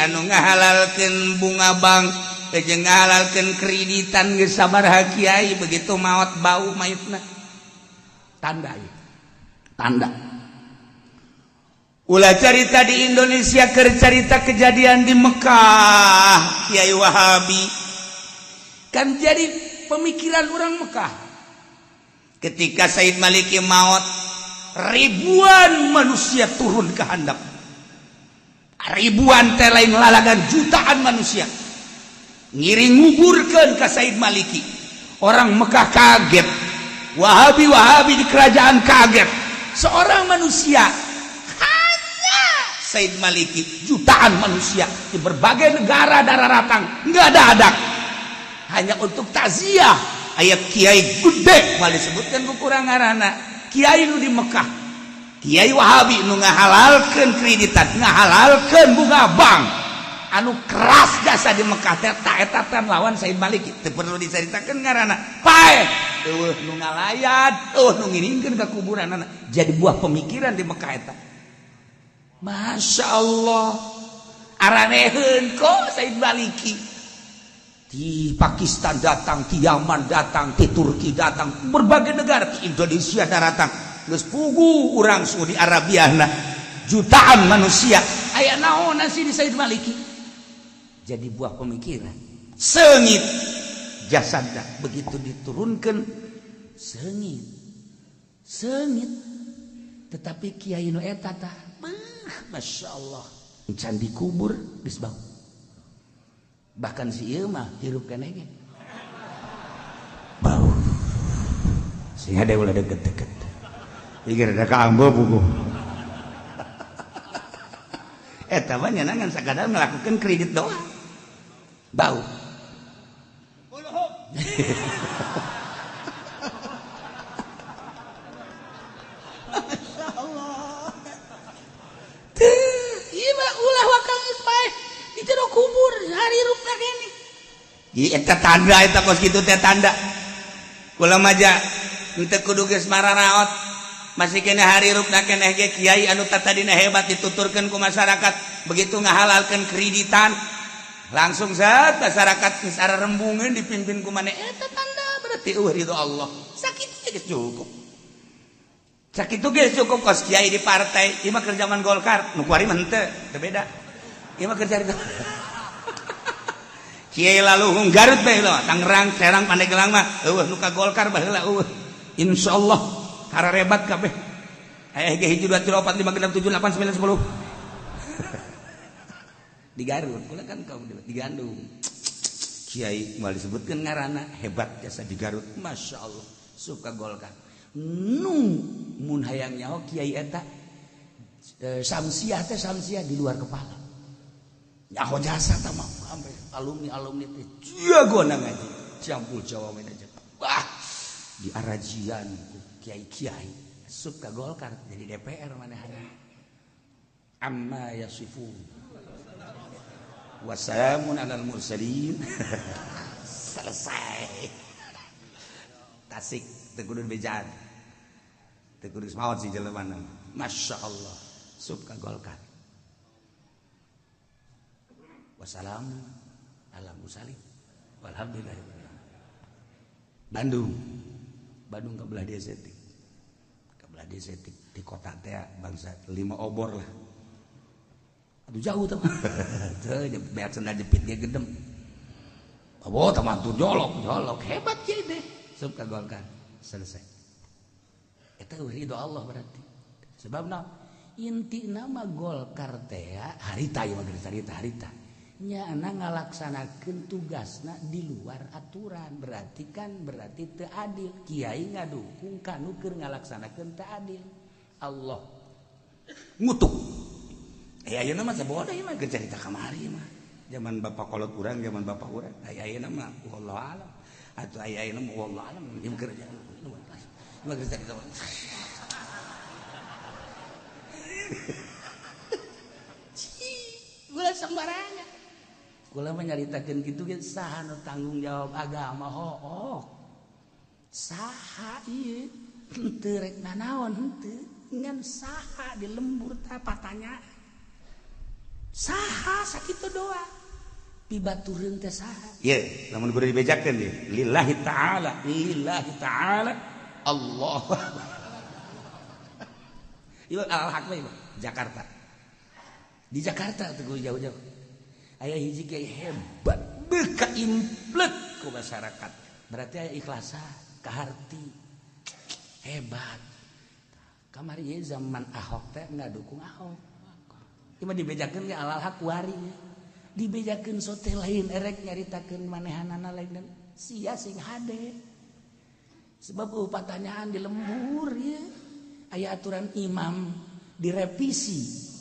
anu ngahalalkeun bunga bank jeung ngahalalkeun kreditan geus sabaraha kiai. Begitu maot bau mayitna, tanda ieu tanda. Ulah carita di Indonesia, keur carita kejadian di Mekah, Kiai Wahabi kan jadi pemikiran orang Mekah. Ketika Said Maliki maut, ribuan manusia turun ke handap, ribuan teh lain lalagan, jutaan manusia ngiring nguburkeun ka Said Maliki. Orang Mekah kaget, Wahabi Wahabi di kerajaan kaget, seorang manusia hanya Said Maliki, jutaan manusia di berbagai negara daratang nggak ada adak hanya untuk takziah. Ayat kiai gede malah disebutkan kurang ngaranna, kiai nu di Mekah, kiai Wahabi nu ngahalalkeun kreditan, ngahalalkeun bunga bank, anu keras jasa di Mekah teh ta eta teh lawan Said Maliki. Teu perlu diceritakeun ngaranna, paeh eueuh nu ngalayat, eueuh nu ngiringkeun ka kuburanana. Jadi buah pemikiran di Mekah eta. Masya Allah, araneheun kok Said Maliki. Di Pakistan datang, di Yaman datang, di Turki datang, berbagai negara, di Indonesia datang. Geus pugu urang Saudi Arabia nah, jutaan manusia. Aya naon sih di Said Maliki? Jadi buah pemikiran. Sengit jasadna begitu diturunkan sengit. Sengit. Tetapi kiai nu eta tah Masya Allah can dikubur geus bau. Bahkan si ieu mah hirup keneh ge bau. Sehingga dia ulah deket-deket.
Pikir ada ka ambo buku.
Eta mah nya ngan sakadar melakukan kredit doang. Bau. Masya Allah. Teu, ieu mah ulah wakal geus paeh di jero kubur hari hirupna keneh. Ieu eta tanda eta kos kitu teh tanda. Kula maja henteu kudu geus mararaot. Masih kene hari hirupna keneh ge kiai anu tatadina hebat dituturkeun ku masyarakat begitu ngahalalkeun kreditan langsung saat masyarakat geus ararembungeun dipimpin ku maneh eta tanda berarti eueuh ridho Allah. Sakitu geus cukup. Sakitu geus cukup kos kiai di partai ieu mah keur zaman Golkar nu kuari mah henteu teu beda. Ieu mah keur carita. Kiai laluhung Garut bae lah, Tangerang, Serang, Pandeglang mah eueuh nu ka Golkar baheula eueuh. Insyaallah hararebat kabeh. Aya ge 1 2 3 4 5 6 7 8 9 10. Di Garut kula kan kaum di Gandung. Kiai moal disebutkeun ngaranna hebat jasa di Garut. Masya Allah suka Golkar. Nu mun hayang nyaho kiai eta samsiah teh samsiah di luar kepala. Nyaho jasa tah mah sampai alumni-alumni teh jago ngaji. Campur Jawa aja. Wah, di arajian kiai-kiai asup ka Golkar jadi DPR manehna. Amma yasifun. Wassalamun alal mursalin. Selesai. Tasik teu kudu bejaan. Teu kudu maot si jelema. Masya Allah asup ka Golkar. Wassalamun alal mursalin. Walhamdulillah. Bandung. Bandung ke belah desetik. Ke belah desetik di kota teh bangsa 5 obor lah. Aduh jauh teman. Teu beak sendal jepit ge gedem. Oh, teman tuh jolok, jolok hebat kieu deh. Sup ka Golkar. Selesai. Eta ridho Allah berarti. Sebab naon? Inti nama Golkar teh harita ieu mah harita harita. Nya ngalaksanakeun tugasna di luar aturan berarti kan berarti teu adil. Kiai ngadukung kanu keur ngalaksanakeun teu adil. Allah ngutuk. Ayeuna mah sabodo ieu mah keur carita kamari mah. Zaman bapak kolot urang, zaman bapak urang. Ayeuna mah wallahu alam. Atuh ayeuna mah wallahu alam ieu keur carita. Gula sembarangan. Kula mah nyaritakeun kitu ge saha nu tanggung jawab agama hook. Saha ieu henteu rek nanaon henteu ngan saha di lembur tah patanya. Saha sakitu doa. Pibatureun teh saha? Ye, lamun kudu dibejakeun ieu. Lillahi ta'ala, lillahi ta'ala. Allah. Ieu al-haq we Jakarta. Di Jakarta teh jauh-jauh. Aya hiji kiai hebat beuka implet ku masyarakat. Berarti aya ikhlasa, kaharti. Hebat. Kamari ieu zaman Ahok teh ngadukung Ahok. Ieu mah dibejakeun ge alal hak kuari. Dibejakeun sote lain erek nyaritakeun manehanana lain dan sia sing hade. Sebab patanyaan di lembur ieu. Aya aturan imam direvisi.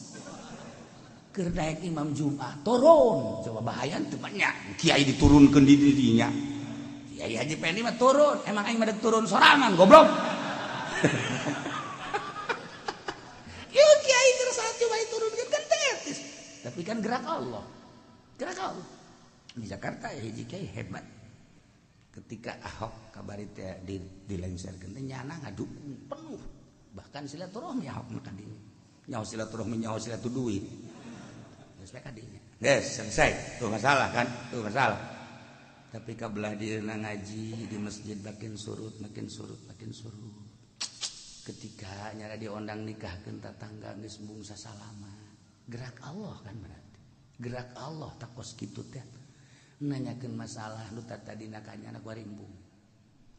Keur naik imam Jumat turun coba bahaya teu banyak kiai diturunkeun di dirinya kiai Haji Pendi mah turun emang aing mah turun sorangan goblok. Ieu kiai keur saat coba diturunkeun kan teu etis tapi kan gerak Allah gerak Allah. Di Jakarta hiji kiai hebat ketika Ahok kabari teh dilengserkeun teh nyana ngadukung penuh bahkan silaturahmi Ahok mah ka dinya nyaho silaturahmi nyaho silatur duit. Guys, selesai. Tuh masalah kan? Tuh masalah. Tapi kabelah dia ngaji di masjid makin surut, makin surut, makin surut. Ketika nyara diondang nikahkeun tatangga geus embung sasalama. Gerak Allah kan berarti. Gerak Allah takos kitu teh. Nanyakeun masalah nu tadina ka nyana ku ari embung.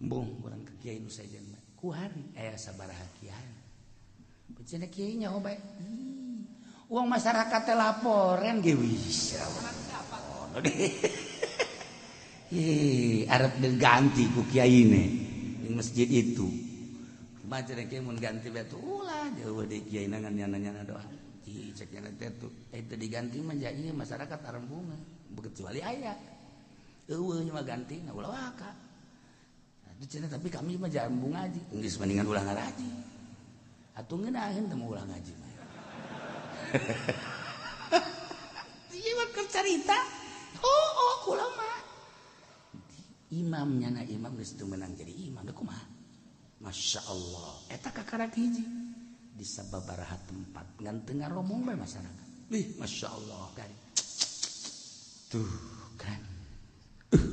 Embung urang ka kiai nu sejen mah. Ku hari aya sabaraha kiai. Cenah kiai nyaho bae. Uang masyarakat teh laporan ge bisa. Ih, arep diganti ku kiai ne di masjid itu. Kumaha cenah kiai mun ganti bae tuh ulah jauh di kiai ngan nyana-nyana doa. Ih, cek nyana teh tuh, itu diganti mah ja ieu masyarakat arembunga, kecuali aya. Eueuh mah ganti na ulah waka. Atuh cenah tapi kami mah jarembung ngaji. Geus mendingan ulah ngaraji. Atuh ngeunaheun teh mah ulah ngaji mah. Ieu mah keur carita. Oh, kula mah. Imamnya na imam geus teu meunang jadi imam da kumaha? Masya Allah, eta kakarak hiji di sababaraha tempat ngan teu ngaromong bae masyarakat. Ih, Masya Allah kan. Tuh kan.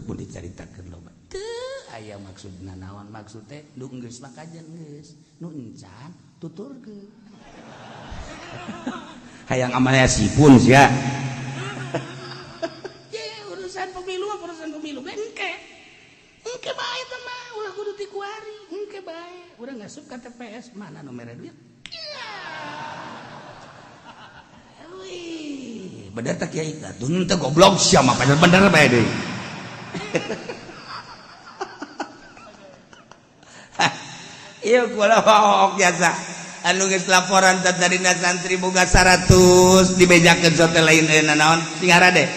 Mun dicaritakeun loba. Teu aya maksudna naon maksud teh nu geus mah kajen geus, nu encan tuturkeun. Hayang amalnya sipun sia. Ye, urusan pemilu mah urusan pemilu engke. Engke bae teh mah ulah kudu ti kuari, engke bae. Urang ngasup ka TPS mana nu mere duit? Wih, bener tak kiai? Atuh teu goblok sia mah bener bae deui. Ieu kula hook jasa. Anu geus laporan tatarina santri boga 100 dibejakeun sote lain euna naon sing harade.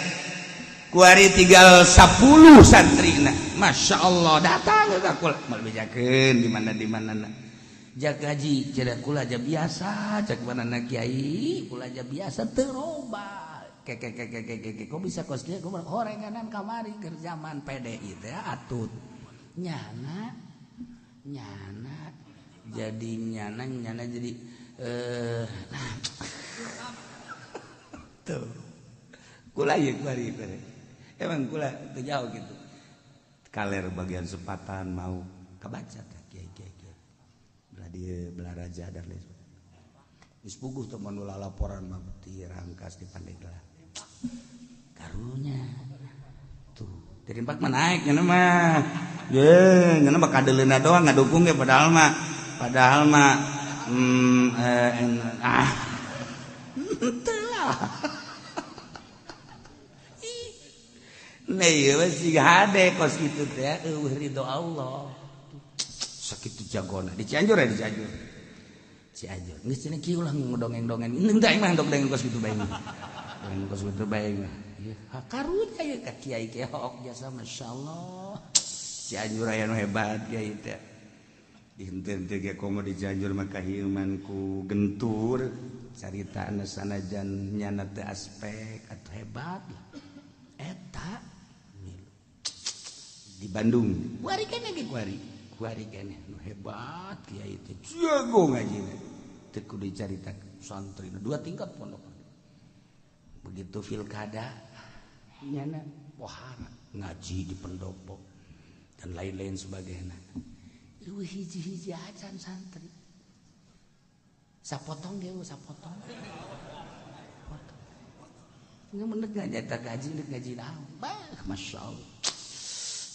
Kuari tinggal 10 santrina. Masya Allah datang ka kula moal bejakeun di mana di mana na. Jak ngaji cenah kula aja biasa cek manana kiai kula aja biasa teu robah. Ke ke ke ke ke ke kok bisa kos kieu kumaha horenganan kamari keur zaman PDI teh atut. Nyana nyana jadi nyana nyana jadi tuh kula ieu kuari kuari. Emang kula teu jauh gitu. Kaler bagian sepatan mau kabaca teh kiai kiai kiai. Belah dieu belah raja dan lain sebagainya. Geus puguh teh mun ulah laporan mah ti Rangkas di Pandeglang. Karunya tuh dari empat mah naik nya mah. Ye, nya mah kadeuleuna doang ngadukung ge padahal mah ah teu lah. Nah ieu mah siga hade kos kitu teh eueuh ridho Allah. Sakitu jagona di Cianjur ya di Cianjur. Cianjur. Geus cenah kieu ulah ngedongeng-dongeng. Henteu aing mah dongeng kos kitu bae. Dongeng kos kitu bae mah. Ieu karunya ieu ka kiai kiai hook jasa masyaallah. Cianjur aya nu hebat kiai teh. Dihenteu-henteu ge komo di Cianjur mah kahieuman ku gentur caritana sanajan nyana teu aspek atuh hebat lah. Eta di Bandung. Kuari keneh ge kuari. Kuari keneh nu hebat kiai teh. Jago ngajina. Teu kudu dicaritakeun santri dua tingkat pondok. Begitu pilkada nyana pohara ngaji di pendopo dan lain-lain sebagainya. Eueuh hiji-hiji acan santri. Sapotong ge sapotong. Potong. Nggak bener ngaji eta gaji deuk ngaji naon. Bah, masyaallah.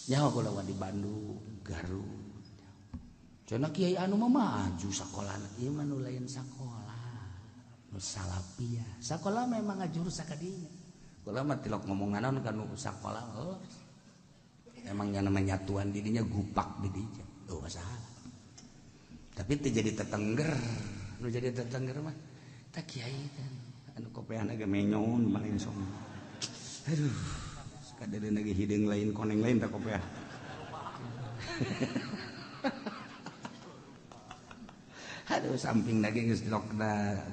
Nyaho kula di Bandung, Garut. Cenah kiai anu mah maju sakolana, ieu mah nu lain sakola. Nu salafiyah. Sakola memang ngajurus sakadinya. Kula mah tilok ngomong naon ka nu sakola. Oh. Emang yang namanya nyatuan didinya gupak didinya. Oh, masalah. Tapi teu jadi tetengger. Nu jadi tetengger mah tah kiai kan. Anu kopeana ge menyon paling sok. Aduh, sakadeuleu ge hideung lain koneng lain tah kopeah. Aduh, samping lagi geus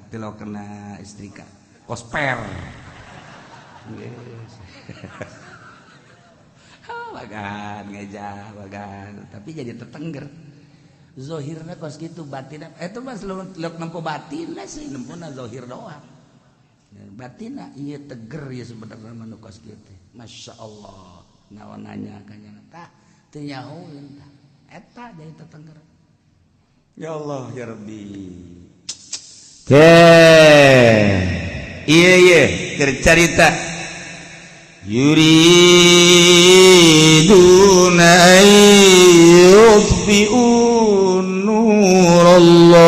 tilokna istrika. Kosper. Geus. Bagan ngejah bagan tapi jadi tetengger. Zohirna kos gitu batinna eta mah lok nempo batinna sih nempona zohir doang. Batinna ieu teger ieu sebenarnya mah nu kos kieu teh. Masya Allah naon nanya ka nya tah teu nyahoeun tah eta jadi tetengger. Ya Allah ya Rabbi. Teh ieu ieu keur carita yuriduna an yutfi'u nurallah.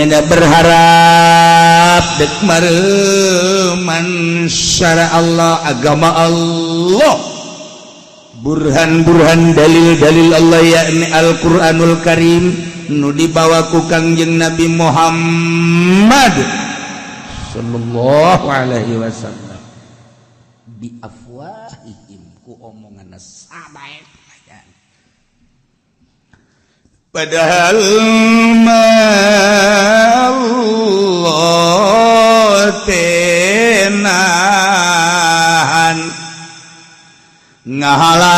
Nyana berharap dek mareman syara Allah, agama Allah, burhan-burhan, dalil-dalil Allah, yakni Al-Qur'anul Karim nu dibawa ku Kangjeng Nabi Muhammad sallallahu alaihi wasallam, bi afwahihim, ku omongan sabae. Padahal Allah tenahan ngahalangan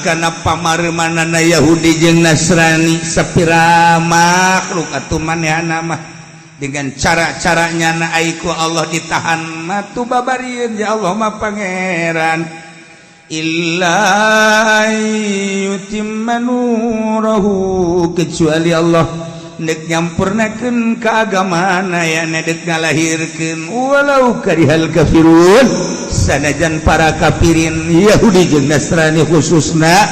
kana pamarmanana Yahudi jeung Nasrani. Sapira makhluk atuh manehna mah dengan cara-caranya na aiku Allah ditahan mah tu babarieun. Ya Allah mah Pangeran, illa yutimma nurahu, kecuali Allah nek nyampurnakeun keagamaan ya, dek ngalahirkeun, walau karihal kafirun, sanajan para kafirin Yahudi jeung Nasrani khususna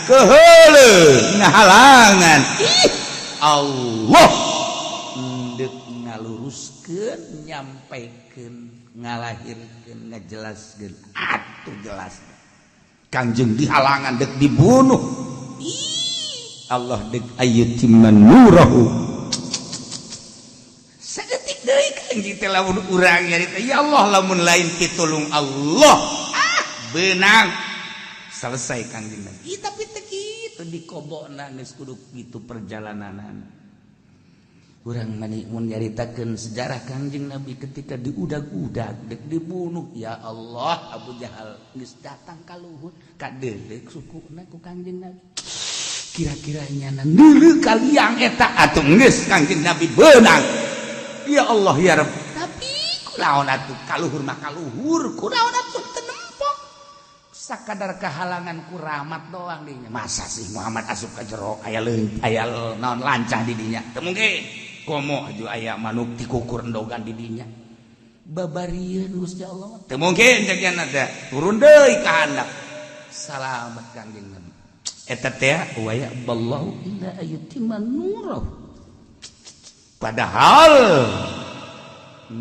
keheule ngahalangan. Ih, Allah ndek ngaluruskeun, nyampaikeun, ngalahirkeun, ngajelaskeun atuh jelas. Kangjeng dihalangan, dek dibunuh. Ih, Allah dek ayyutimma nurahu. Sadetik deui Kangjeng teh lamun urang nyarita, ya Allah, lamun lain pitulung Allah, ah, beunang selesai Kangjeng Nabi. Ih, tapi teu kitu, dikobokna geus kudu kitu perjalananana. Urang mani mun nyaritakeun sejarah Kangjeng Nabi ketika diudag-udag dek dibunuh, ya Allah, Abu Jahal geus datang ka luhur, kadeuleu sukuna ku Kangjeng Nabi. Kira-kira nyana neuleu kaliang eta atuh geus Kangjeng Nabi beunang. Ya Allah, ya Rabb, tapi kunaon atuh, kaluhur mah kaluhur, kunaon atuh teu nempok, sakadar kehalangan ku rahmat doang dinya. Masa sih Muhammad asup ka jero aya leung, aya naon lancah di dinya? Teu mungkin. Komo aju aya manuk tikukur endogan di dinya, babarieun Gusti Allah. Teu mungkin cek nya teh. Turun deui ka handap, salamet Kangjeng Nabi. Eta teh wa ya'ballahu illa ayyutimma nurahu, padahal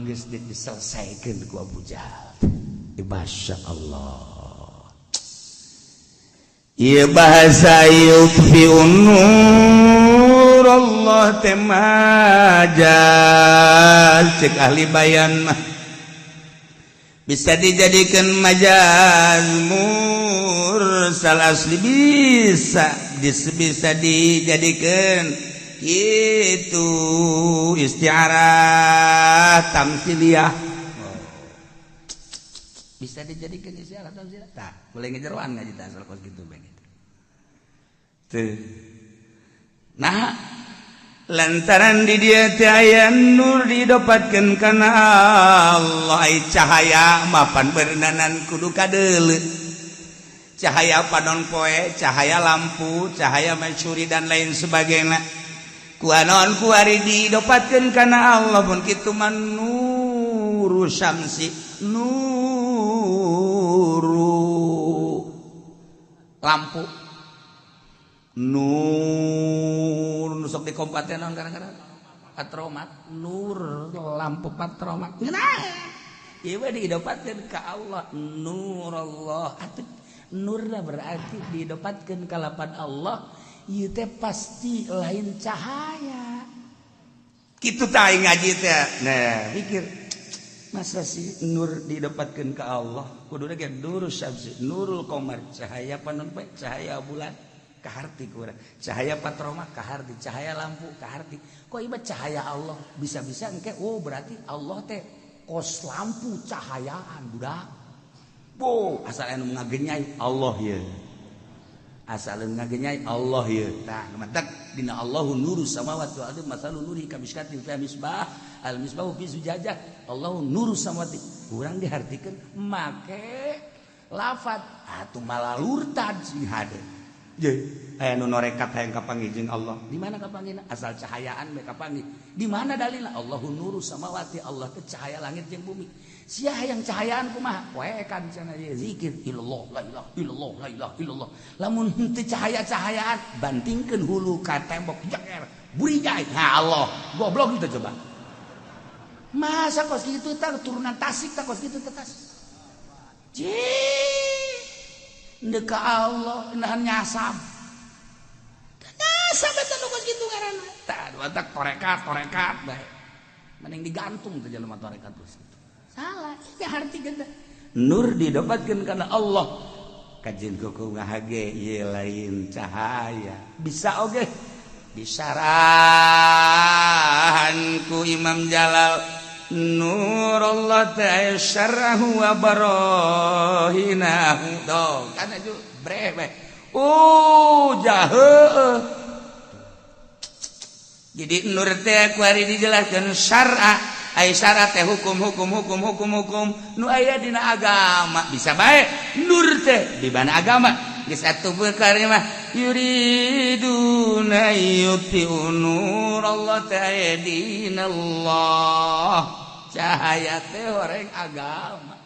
geus diselesaikeun ku Abu Jahal. Masya Allah. Ieu bahasa yutfi'un nur Allah teh majaz cek ahli bayan mah, bisa dijadikan majaz mursal asli, bisa bisa dijadikan itu istiarah tamsiliyah, bisa dijadikan istiarah tamsiliyah. Tah, boleh ngejeroan ngaji tah asal kos gitu begitu tuh. Nah, lantaran di dia teh aya nur didapatkeun kana Allah. Ai cahaya mapan beureunanan kudu kadeuleu, cahaya panon poe, cahaya lampu, cahaya mencuri dan lain sebagainya. Kuanon kuari didapatkeun kana Allah pun kitu mah nuru syamsi, nuru lampu, nur nu sok dikompatnya naon kadang-kadang, patromat, nur lampu patromat. Ngeunah ieu we didapatkeun ka Allah, nur Allah atuh. Nurna berarti didapatkeun ka lapan Allah, ieu teh pasti lain cahaya kitu tah. Ngaji teh, nah, pikir, masa sih nur didapatkeun ka Allah? Kuduna ge nur syamsi, nurul qamar, cahaya panon poe, cahaya bulan kaharti kurang, cahaya patroma kaharti, cahaya lampu kaharti. Kok iba cahaya Allah bisa-bisa engke, oh, berarti Allah teh kos lampu cahayaan budak. Bo asal anu ngagenyai Allah ya, asal anu ngagenyai Allah ya. Tah, matak dina Allahu nuru samawati wal ardi masalu nuri kamishkatin fiha misbah al misbahu fi zujajah Allahu nuru samawati, urang dihartikeun make lafat atuh malah lurtad sing hade. Aya nu norekat hayang kapanggih jeung Allah. Di mana kapanggihna? Asal cahayaan we kapanggih. Di mana dalilna? Allahu nuru samawati, Allah teh cahaya langit jeung bumi. Sia hayang cahayaan kumaha? Poekan cenah ieu zikir illallah, la ilaha illallah, la ilaha illallah. Lamun henteu cahaya-cahayaan, bantingkeun hulu ka tembok jeger.
Burijai. Nah Allah, goblok itu coba. Masa kos gitu tah turunan Tasik tah kos gitu tah tas. Ndeka Allah nahan nyasab. Nyasab eta nu kos kitu ngaranna. Tah batak torekat torekat bae. Mending digantung teh jelema torekat terus gitu. Salah, itu arti gede. Nur didapatkan karena Allah. Kajian kuku ngahage ieu lain cahaya. Bisa oge disarahan ku Imam Jalal nur Allah ta'ala syarahu wa barohinahu tuh kan itu breh oh jahe. Jadi nur teh kuari dijelaskan syar'a ai syara teh hukum hukum hukum hukum hukum nu aya dina agama. Bisa bae nur teh di mana agama geus atuh perkara mah yuriduna yutfi'u nur Allah ta'ala dinallah cahaya teh orang agama.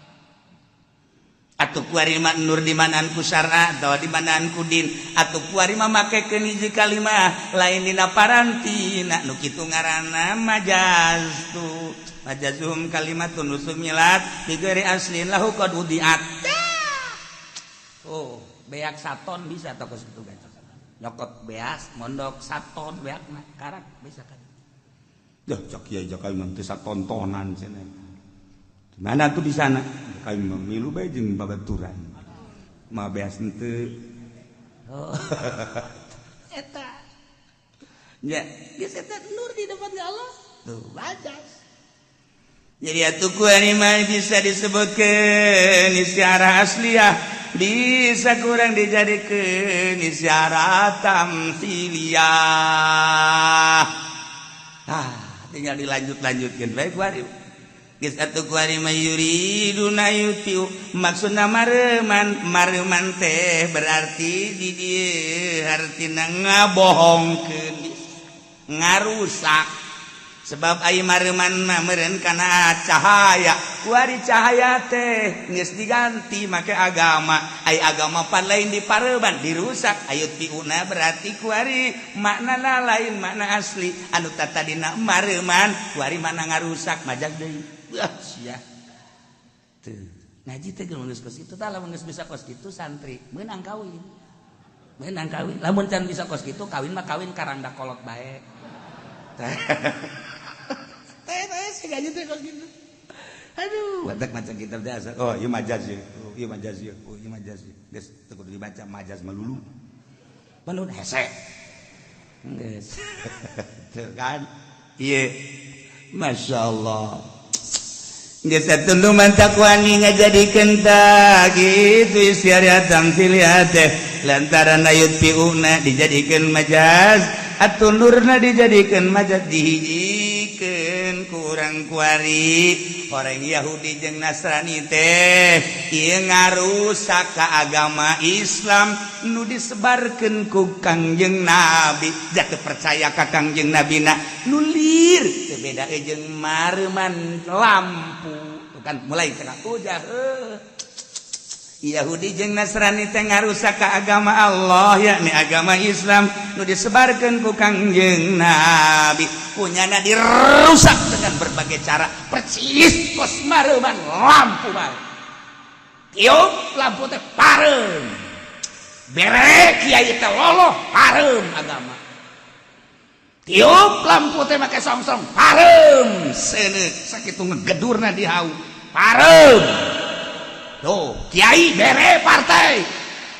Atuh kuari mah nur di manaan ku syara atawa di manaan ku din. Atuh kuari mah makekeun hiji kalimah lain dina parantina nu kitu ngaranna majaz tu majazum kalimatun usumilat bi ghairi aslin lahu qad udiat. Oh beak saton bisa toko situ gacor nyokot beas mondok saton beak mah karak bisa kan. Duh cak kiai cak kami teu satontonan cenah. Mana tuh di sana? Kami memilu bae jeung babaturan. Mah beas henteu. Oh. Eta. Ya, geus eta nur di depan Allah. Tuh, majaz. Jadi atuh ku mah bisa disebutkeun istiarah asliyah, bisa kurang dijadikeun istiarah tamsiliyah. Ah, tinggal dilanjut-lanjutkeun bae kuari. Geus atuh kuari mah yuriduna yutiu maksudna mareman mareman teh berarti di dieu hartina ngabohongkeun ngarusak. Sebab ai mareman mah meureun kana cahaya kuari cahaya teh geus diganti make agama. Ai agama pan lain dipareban dirusak. Ayu tiuna berarti kuari maknana lain makna asli anu tatadina mareman kuari mana ngarusak majak deui. Wah sia teu ngaji teh geus kos kitu tah. Lamun geus bisa kos kitu santri meunang kawin, meunang kawin. Lamun can bisa kos kitu kawin mah kawin karangda kolot bae. Teh teh sih gaji teh kos kitu. Aduh, batak maca kitab dasar. Oh, ieu majaz ye. Oh, ieu majaz ye. Oh, ieu majaz ye. Geus teu kudu dibaca majaz melulu. Melulu hese. Geus. Tuh kan. Ieu. Masya Allah. Geus atuh mantak wani ngajadikeun tah kitu istiadat tamsiliyah teh lantaran ayut piuna dijadikeun majaz atuh nurna dijadikeun majaz dihijikeun kurang kuari orang Yahudi jeung Nasrani teh ieu ngarusak ka agama Islam nu disebarkeun ku Kangjeng Nabi. Jatuh percaya ka Kangjeng Nabi na nulir teu beda jeung mareman lampu. Tuh kan mulai tengah ujah Yahudi jeung Nasrani teh ngarusak ka agama Allah yakni agama Islam nu disebarkeun ku Kangjeng Nabi. Punyana dirusak dengan berbagai cara percis kos mareman lampu bae. Tiup lampu teh pareum, bere kiai teh loloh pareum agama. Tiup lampu teh make songsong pareum seuneu sakitu ngegedurna di hau pareum. Tuh, kiai bere partai.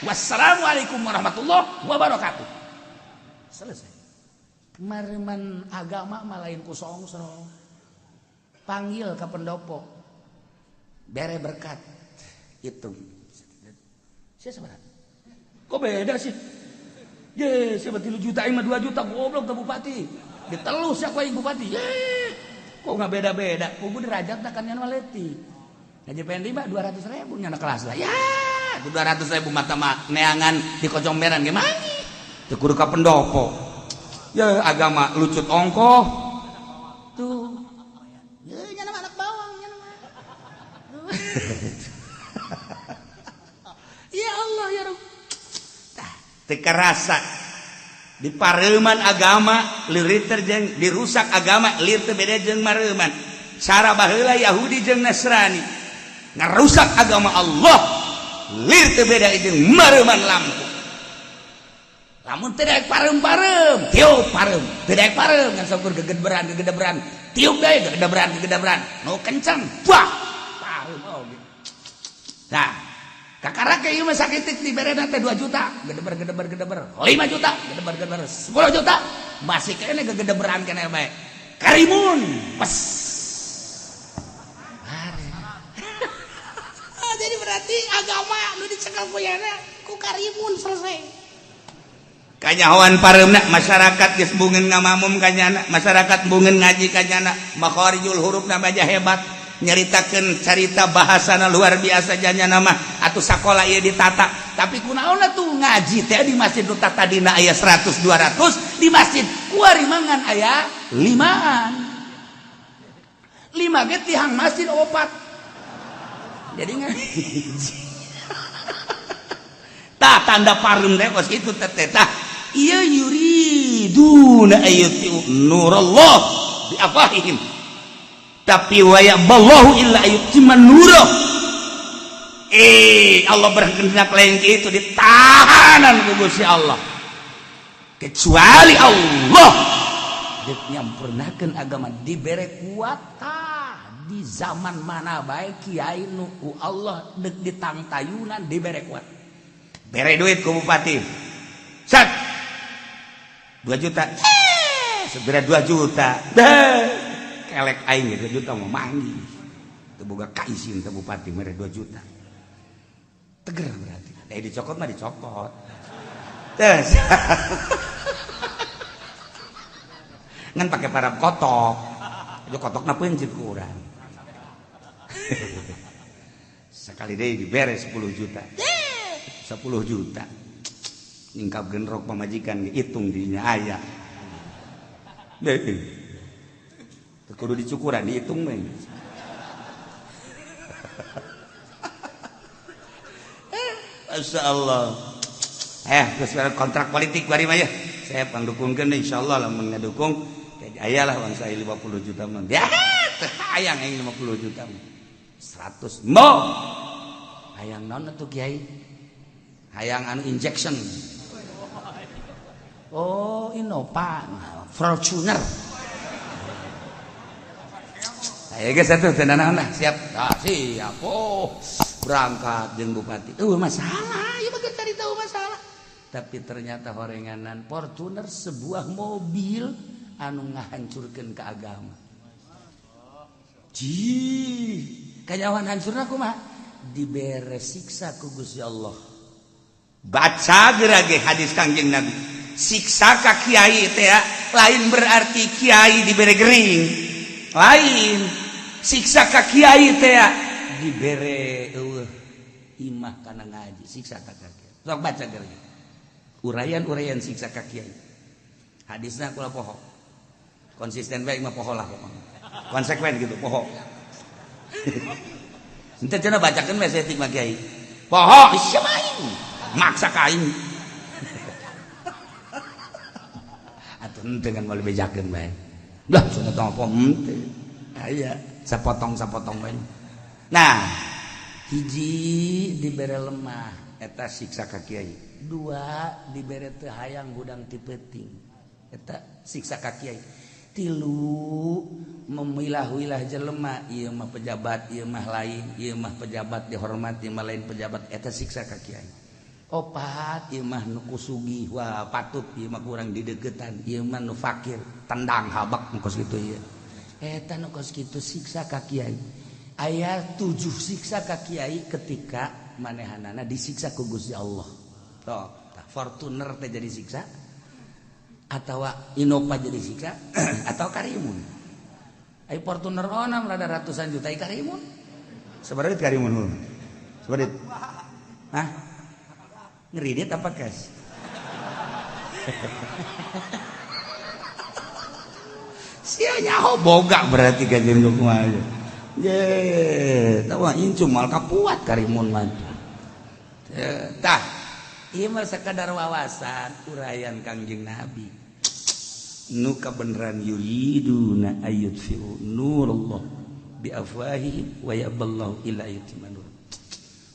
Wassalamualaikum warahmatullahi wabarakatuh. Selesai. Mareman agama mah lain ku songsong. Panggil ke pendopo. Bere berkat. Hitung. Siapa sebenarnya? Kok beda sih? Ye, siapa 3 juta mah 2 juta goblok ke bupati. Ditelus siapa yang bupati? Ye. Kok nggak beda-beda? Kubu derajat kan yang maleti. Gaji pendi mah 200.000 nyana kelas lah. Ya, 200.000 mata mah neangan di kocomberan gimana? Teu kudu ka pendopo. Ya agama lucut ongkoh. Tuh. Ya nyana mah anak bawang nyana mah. Ya Allah ya Rabb. Tah, teu karasa. Di pareuman agama lieur jeung dirusak agama, lieur teu beda jeung mareuman. Cara baheula Yahudi jeung Nasrani ngarusak agama Allah, lieur teu beda jeung mareuman lampu. Lamun teu daek pareum-pareum, tiup pareum. Teu daek pareum ngan saukur gegedberan gegedebran, tiup deui gegedebran gegedebran, nu kencang, wah, pareum oge. Nah, kakara ke ieu mah sakitik diberena teh 2 juta, gedeber gedeber gedeber, 5 juta, gedeber gedeber, 10 juta, masih kene gegedeberan kene bae. Karimun, pes.
Jadi berarti agama nu dicekel ku ku karimun selesai.
Kanyahoan pareumna masyarakat geus bungeun ngamamum kanyana, masyarakat bungeun ngaji kanyana, makharijul hurufna aja hebat, nyaritakeun carita bahasana luar biasa janyana mah atuh sakola ieu ditata. Tapi kunaon atuh ngaji teh di masjid nu tadina aya 100 200, di masjid kuari mangan aya 5-an. 5 ge tihang masjid opat. Jadi ngaji. Tah tanda pareum teh kos kitu teh tah. Ieu yuriduna ayyutiu nurallah bi afwahihim. Tapi wa ya'ballahu illa ayyutimma nurah. Allah berkehendak lain itu ditahanan ku Gusti Allah. Kecuali Allah deuk nyampurnakeun agama dibere kuat tah di zaman mana bae kiai nu ku Allah deuk ditangtayunan dibere kuat. Bere duit ku bupati. Sat. 2 juta. Segera 2 juta. Deh. Kelek aing 2 juta mau manggi. Teu boga kaisin teh bupati mere 2 juta. Teger berarti. Eh dicokot mah dicokot. Terus. Ngan pakai parab kotok. Itu kotokna pencit ku urang. Sekali deui dibere 10 juta. 10 juta. Nyingkap genrok pamajikan hitung dinya aya. Deh. Teu kudu dicukuran dihitung we. Masya Allah. Terus kontrak politik bari mah ya. Saya pangdukungkeun insyaallah lamun ngadukung aya lah uang saya 50 juta mah. Ya, teu hayang aing 50 juta mah. 100 mo. Hayang naon atuh kiai? Hayang anu injection. Oh, Innova, Fortuner. Ayo geus atuh teu nanaon lah, siap. Ah, siap. Oh, berangkat jeung bupati. Masalah, ieu mah cari tahu masalah. Tapi ternyata horenganan Fortuner sebuah mobil anu ngahancurkeun ka agama. Ji, kanyawan hancurna kumaha? Dibere siksa ku Gusti Allah. Baca gerage hadis Kangjeng Nabi. Siksa ka kiai teh lain berarti kiai dibere gering. Lain. Siksa ka kiai teh dibere eueuh imah kana ngaji, siksa ka kiai. Sok baca gerage. Uraian-uraian siksa ka kiai. Hadisna kula poho. Konsisten bae mah poho lah pokoknya. Konsekuen gitu poho. Ente cenah bacakeun we saeutik mah kiai. Poho sia aing. Maksa ka aing. Atuh henteu kan moal bejakeun bae. Lah cenah tong apa henteu. Aya sapotong-sapotong bae. Nah, hiji dibere lemah eta siksa ka kiai. Dua dibere teu hayang hudang ti peuting eta siksa ka kiai. Tilu memilah-wilah jelema, ieu mah pejabat, ieu mah lain, ieu mah pejabat dihormati, mah lain pejabat, eta siksa ka kiai. Opat ieu mah nu kusugih, wah patut ieu mah kurang dideukeutan, ieu mah nu fakir, tendang habak nu kos kitu ieu. Eta nu kos kitu siksa ka kiai. Aya 7 siksa ka kiai ketika manehanana disiksa ku Gusti Allah. Tuh, Fortuner teh jadi siksa atau Innova jadi siksa atau Karimun. Ai Fortuner onam rada ratusan juta ai Karimun. Sabaraha Karimun heuh? Sabaraha? Hah? Ngeridit apa cash? Sia nyaho boga berarti kanjeng kumaha. Ye, tahu incu mal kapuat Karimun mah. Tah, Ieu mah sakadar wawasan uraian Kangjeng Nabi. Nu kabeneran yuriduna ayyutfi'u nurullah bi afwahihim wa yaballahu illa yutimma nur.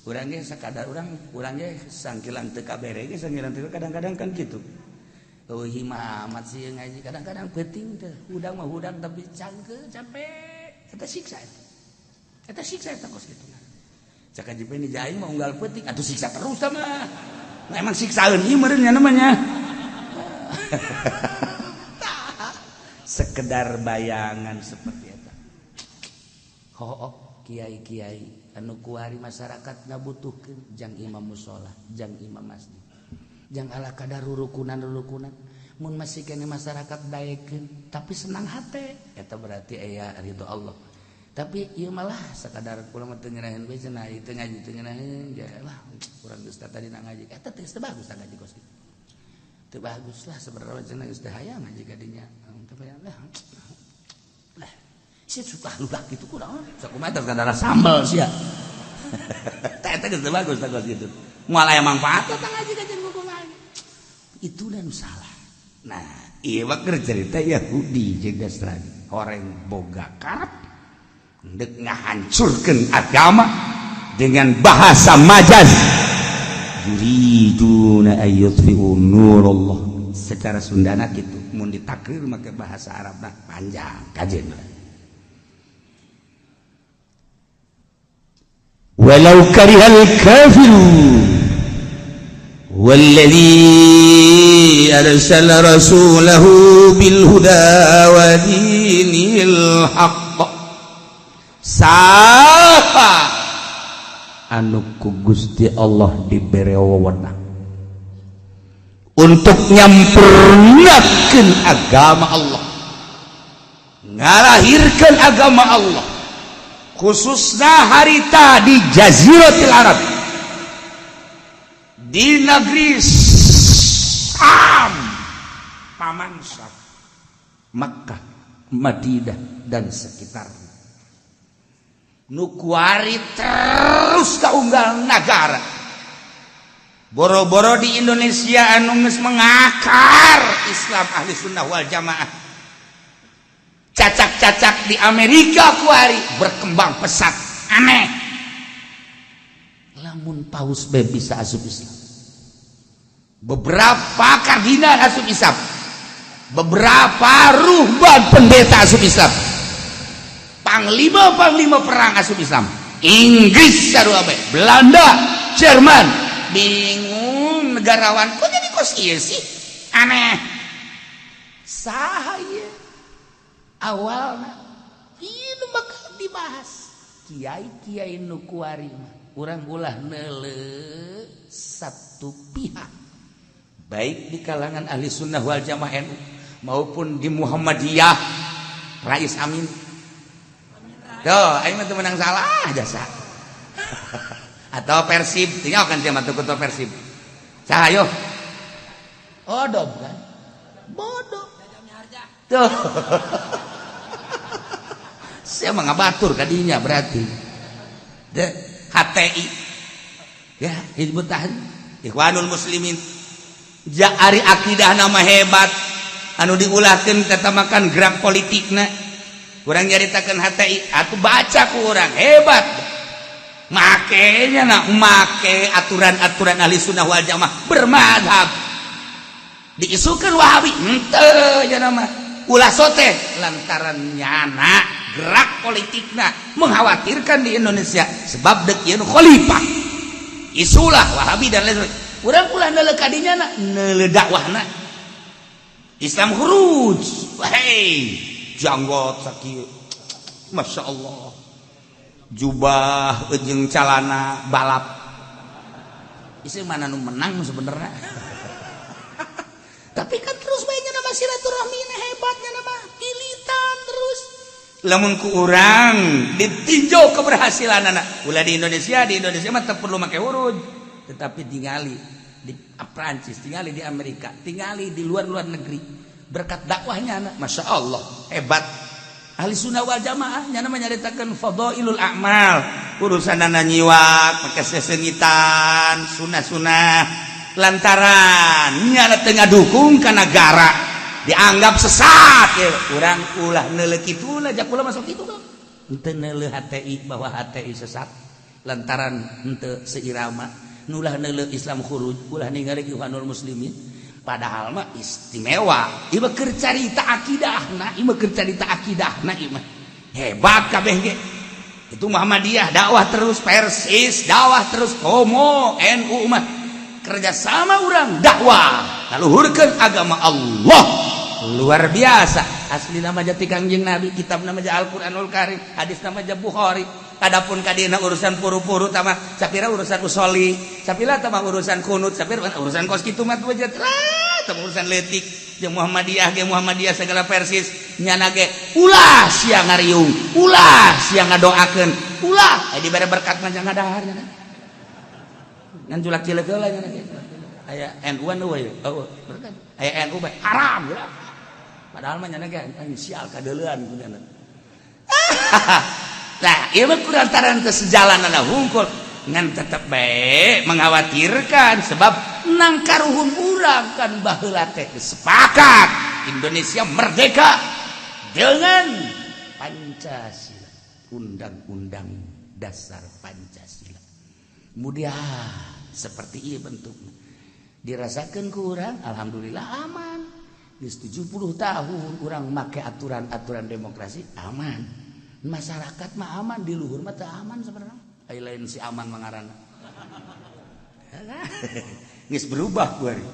Urang ge sakadar urang urang ge sangkilang teu kabere ge, sangkilang teu, kadang-kadang kan kitu. Eueuh, amat sih ngaji, kadang-kadang penting teh hudang mah hudang, tapi cangke capek, eta siksa, eta eta siksa, eta kos kitu. Cak Haji Peni aing mah unggal peuting atuh siksa terus sama. Nah, emang siksaeun ieu meureun nya namanya. Sekedar bayangan seperti eta. Oh, kiai-kiai anu kuari masyarakat ngabutuhkeun jang imam musola, jang imam masjid, jang ala kadar rurukunan-rurukunan. Mun masih kene masyarakat daekeun tapi senang hate, eta berarti aya ridho Allah. Tapi ieu malah sakadar kula mah teu ngeunaheun we cenah, ieu teu ngaji teu ngeunaheun ja lah, urang geus tadi na ngaji. Eta teh teu bagus ngaji kos kitu. Teu bagus lah sebenarnya cenah, geus teu hayang ngaji kadinya. Tapi lah lah si suka ludak gitu kurang sakumaha kadar sambal sia. Teh eta geus teu bagus tah kos kitu. Moal aya manfaat tah ngaji ka jeung kumaha. Itu dan salah. Nah, ieu mah keur cerita Yahudi jeung Nasrani. Horeng boga karep ndek ngahancurkeun agama dengan bahasa majaz. Yuriduna ayyutfi'u nurullah. Secara Sundana gitu, mun ditakrir make bahasa Arab nah panjang kajen. Walau karihal kafirun. Walladzi arsala rasulahu bil huda wa dinil haqq. Saha anu ku Gusti Allah dibere wewenang untuk nyampurnakeun agama Allah, ngalahirkeun agama Allah, khususnya harita di Jaziratul Arab, di negeri Syam, Paman Syam, Makkah, Madinah dan sekitarnya. Nu kuari terus kaunggal nagara, boro-boro di Indonesia anu geus mengakar Islam ahli sunnah wal jamaah, cacak-cacak di Amerika kuari berkembang pesat. Aneh lamun paus be bisa asup Islam, beberapa kardinal asup Islam, beberapa ruhban pendeta asup Islam, panglima-panglima perang asup Islam, Inggris sarua bae, Belanda, Jerman. Bingung negarawan, kok jadi kos ieu sih? Aneh. Saha ieu awalna? Ieu nu bakal dibahas kiai-kiai nu kuari mah. Urang ulah neuleu satu pihak, baik di kalangan ahli sunnah wal jamaah NU maupun di Muhammadiyah Rais Amin. Tuh, aing mah teu menang salah jasa. Atau Persib, tinggal kan sia mah ketua Persib. Saha yo? Oh, dom kan. Bodoh. Tuh. Saya mah ngabatur kadinya berarti. De, HTI. Ya, Hizbut Tahrir, Ikhwanul Muslimin. Ja ari akidah nama hebat anu diulahkeun tetamakan gerak politikna. Kurang nyaritakeun HTI atuh, baca ku urang hebat. Makanya nak make aturan-aturan ahli sunnah wal jamaah bermadhab. Diisukan Wahabi henteu ya nama ulah sote, lantaran nyana gerak politikna mengkhawatirkan di Indonesia sebab dek ieu khalifah, isulah Wahabi dan lain sebagainya. Urang ulah neuleu kadinya na, neuleu dakwahna Islam khuruj. Hei, janggot sakieu, Masya Allah, jubah jeung calana balap, isi mana nu menang sebenarnya? Tapi kan terus baiknya nama silaturahmi ini hebatnya, nama ilitan terus. Lamun ku urang ditinjau keberhasilan anak ulah di Indonesia, di Indonesia mah perlu make huruf, tetapi tingali di Prancis, tingali di Amerika, tingali di luar-luar negeri, berkat dakwahnya anak, Masya Allah, hebat ahli sunnah wal jamaah. Nya namanya nyaritakeun fadailul a'mal, urusan nyiwak pakai sesengitan, sunah-sunah. Lantaran nyana teu ngadukung ka negara dianggap sesat ya. Urang ulah neuleuh kitu lah, jak ulah masuk kitu kan. Henteu neuleuh HTI bahwa HTI sesat lantaran henteu seirama, nulah neuleuh Islam khuruj, ulah ningali Ikhwanul Muslimin, padahal mah istimewa. Ieu mah keur carita akidahna, ieu mah keur carita akidahna, ieu mah hebat kabeh ge. Itu Muhammadiyah dakwah terus, Persis dakwah terus, komo NU mah kerjasama urang dakwah ngaluhurkeun agama Allah. Luar biasa, asli nama jati Kangjeng Nabi, kitab nama Al-Qur'anul Karim, hadis nama Bukhari. Adapun kadina urusan puru-puru tama sapira, urusan usoli sapira tama, urusan kunut sapira, urusan kos kitu mah lah tama, urusan letik jeung Muhammadiyah ge, Muhammadiyah segala Persis nyana ge ulah sia ngariung, ulah sia ngadoakeun, ulah eh dibere berkat mah jangan dahar nyana ngan julak cileuk heula nyana ge. Aya NU an eueuh, oh berkat aya NU bae haram ya. Padahal mah nyana ge anjing sial kadeulean kunyana. Nah, ieu mah kulantaran kesejalanan hungkul, ngan tetep bae mengkhawatirkan sebab nang karuhun urang kan baheula teh sepakat Indonesia merdeka dengan Pancasila, Undang-Undang Dasar Pancasila. Kemudian seperti ini bentuknya dirasakan ku urang, alhamdulillah aman. Geus 70 tahun urang make aturan-aturan demokrasi, aman. Masyarakat mah aman, di luhur mah teu aman sebenarnya. Ai lain si aman mangarana. Geus berubah kuari.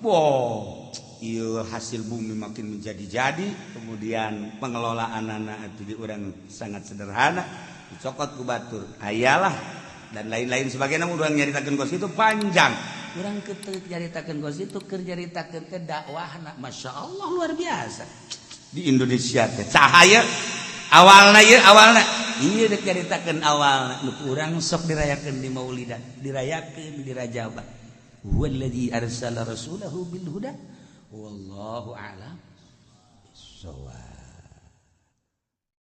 Wow, iya, hasil bumi makin menjadi-jadi, kemudian pengelolaan anak itu di urang sangat sederhana, dicokot ku batur, ayalah dan lain-lain sebagainya. Urang nyaritakeun kos itu panjang. Urang ketek nyaritakeun kos itu, keur nyaritakeun teh dakwahna Masya Allah luar biasa. Di Indonesia teh cahaya awalna ieu, awalna ieu dek nyaritakeun awalna nu urang sok dirayakeun di Maulidan, dirayakeun di Rajaban. Huwallazi arsala rasulahu bil huda wallahu a'lam bissawab.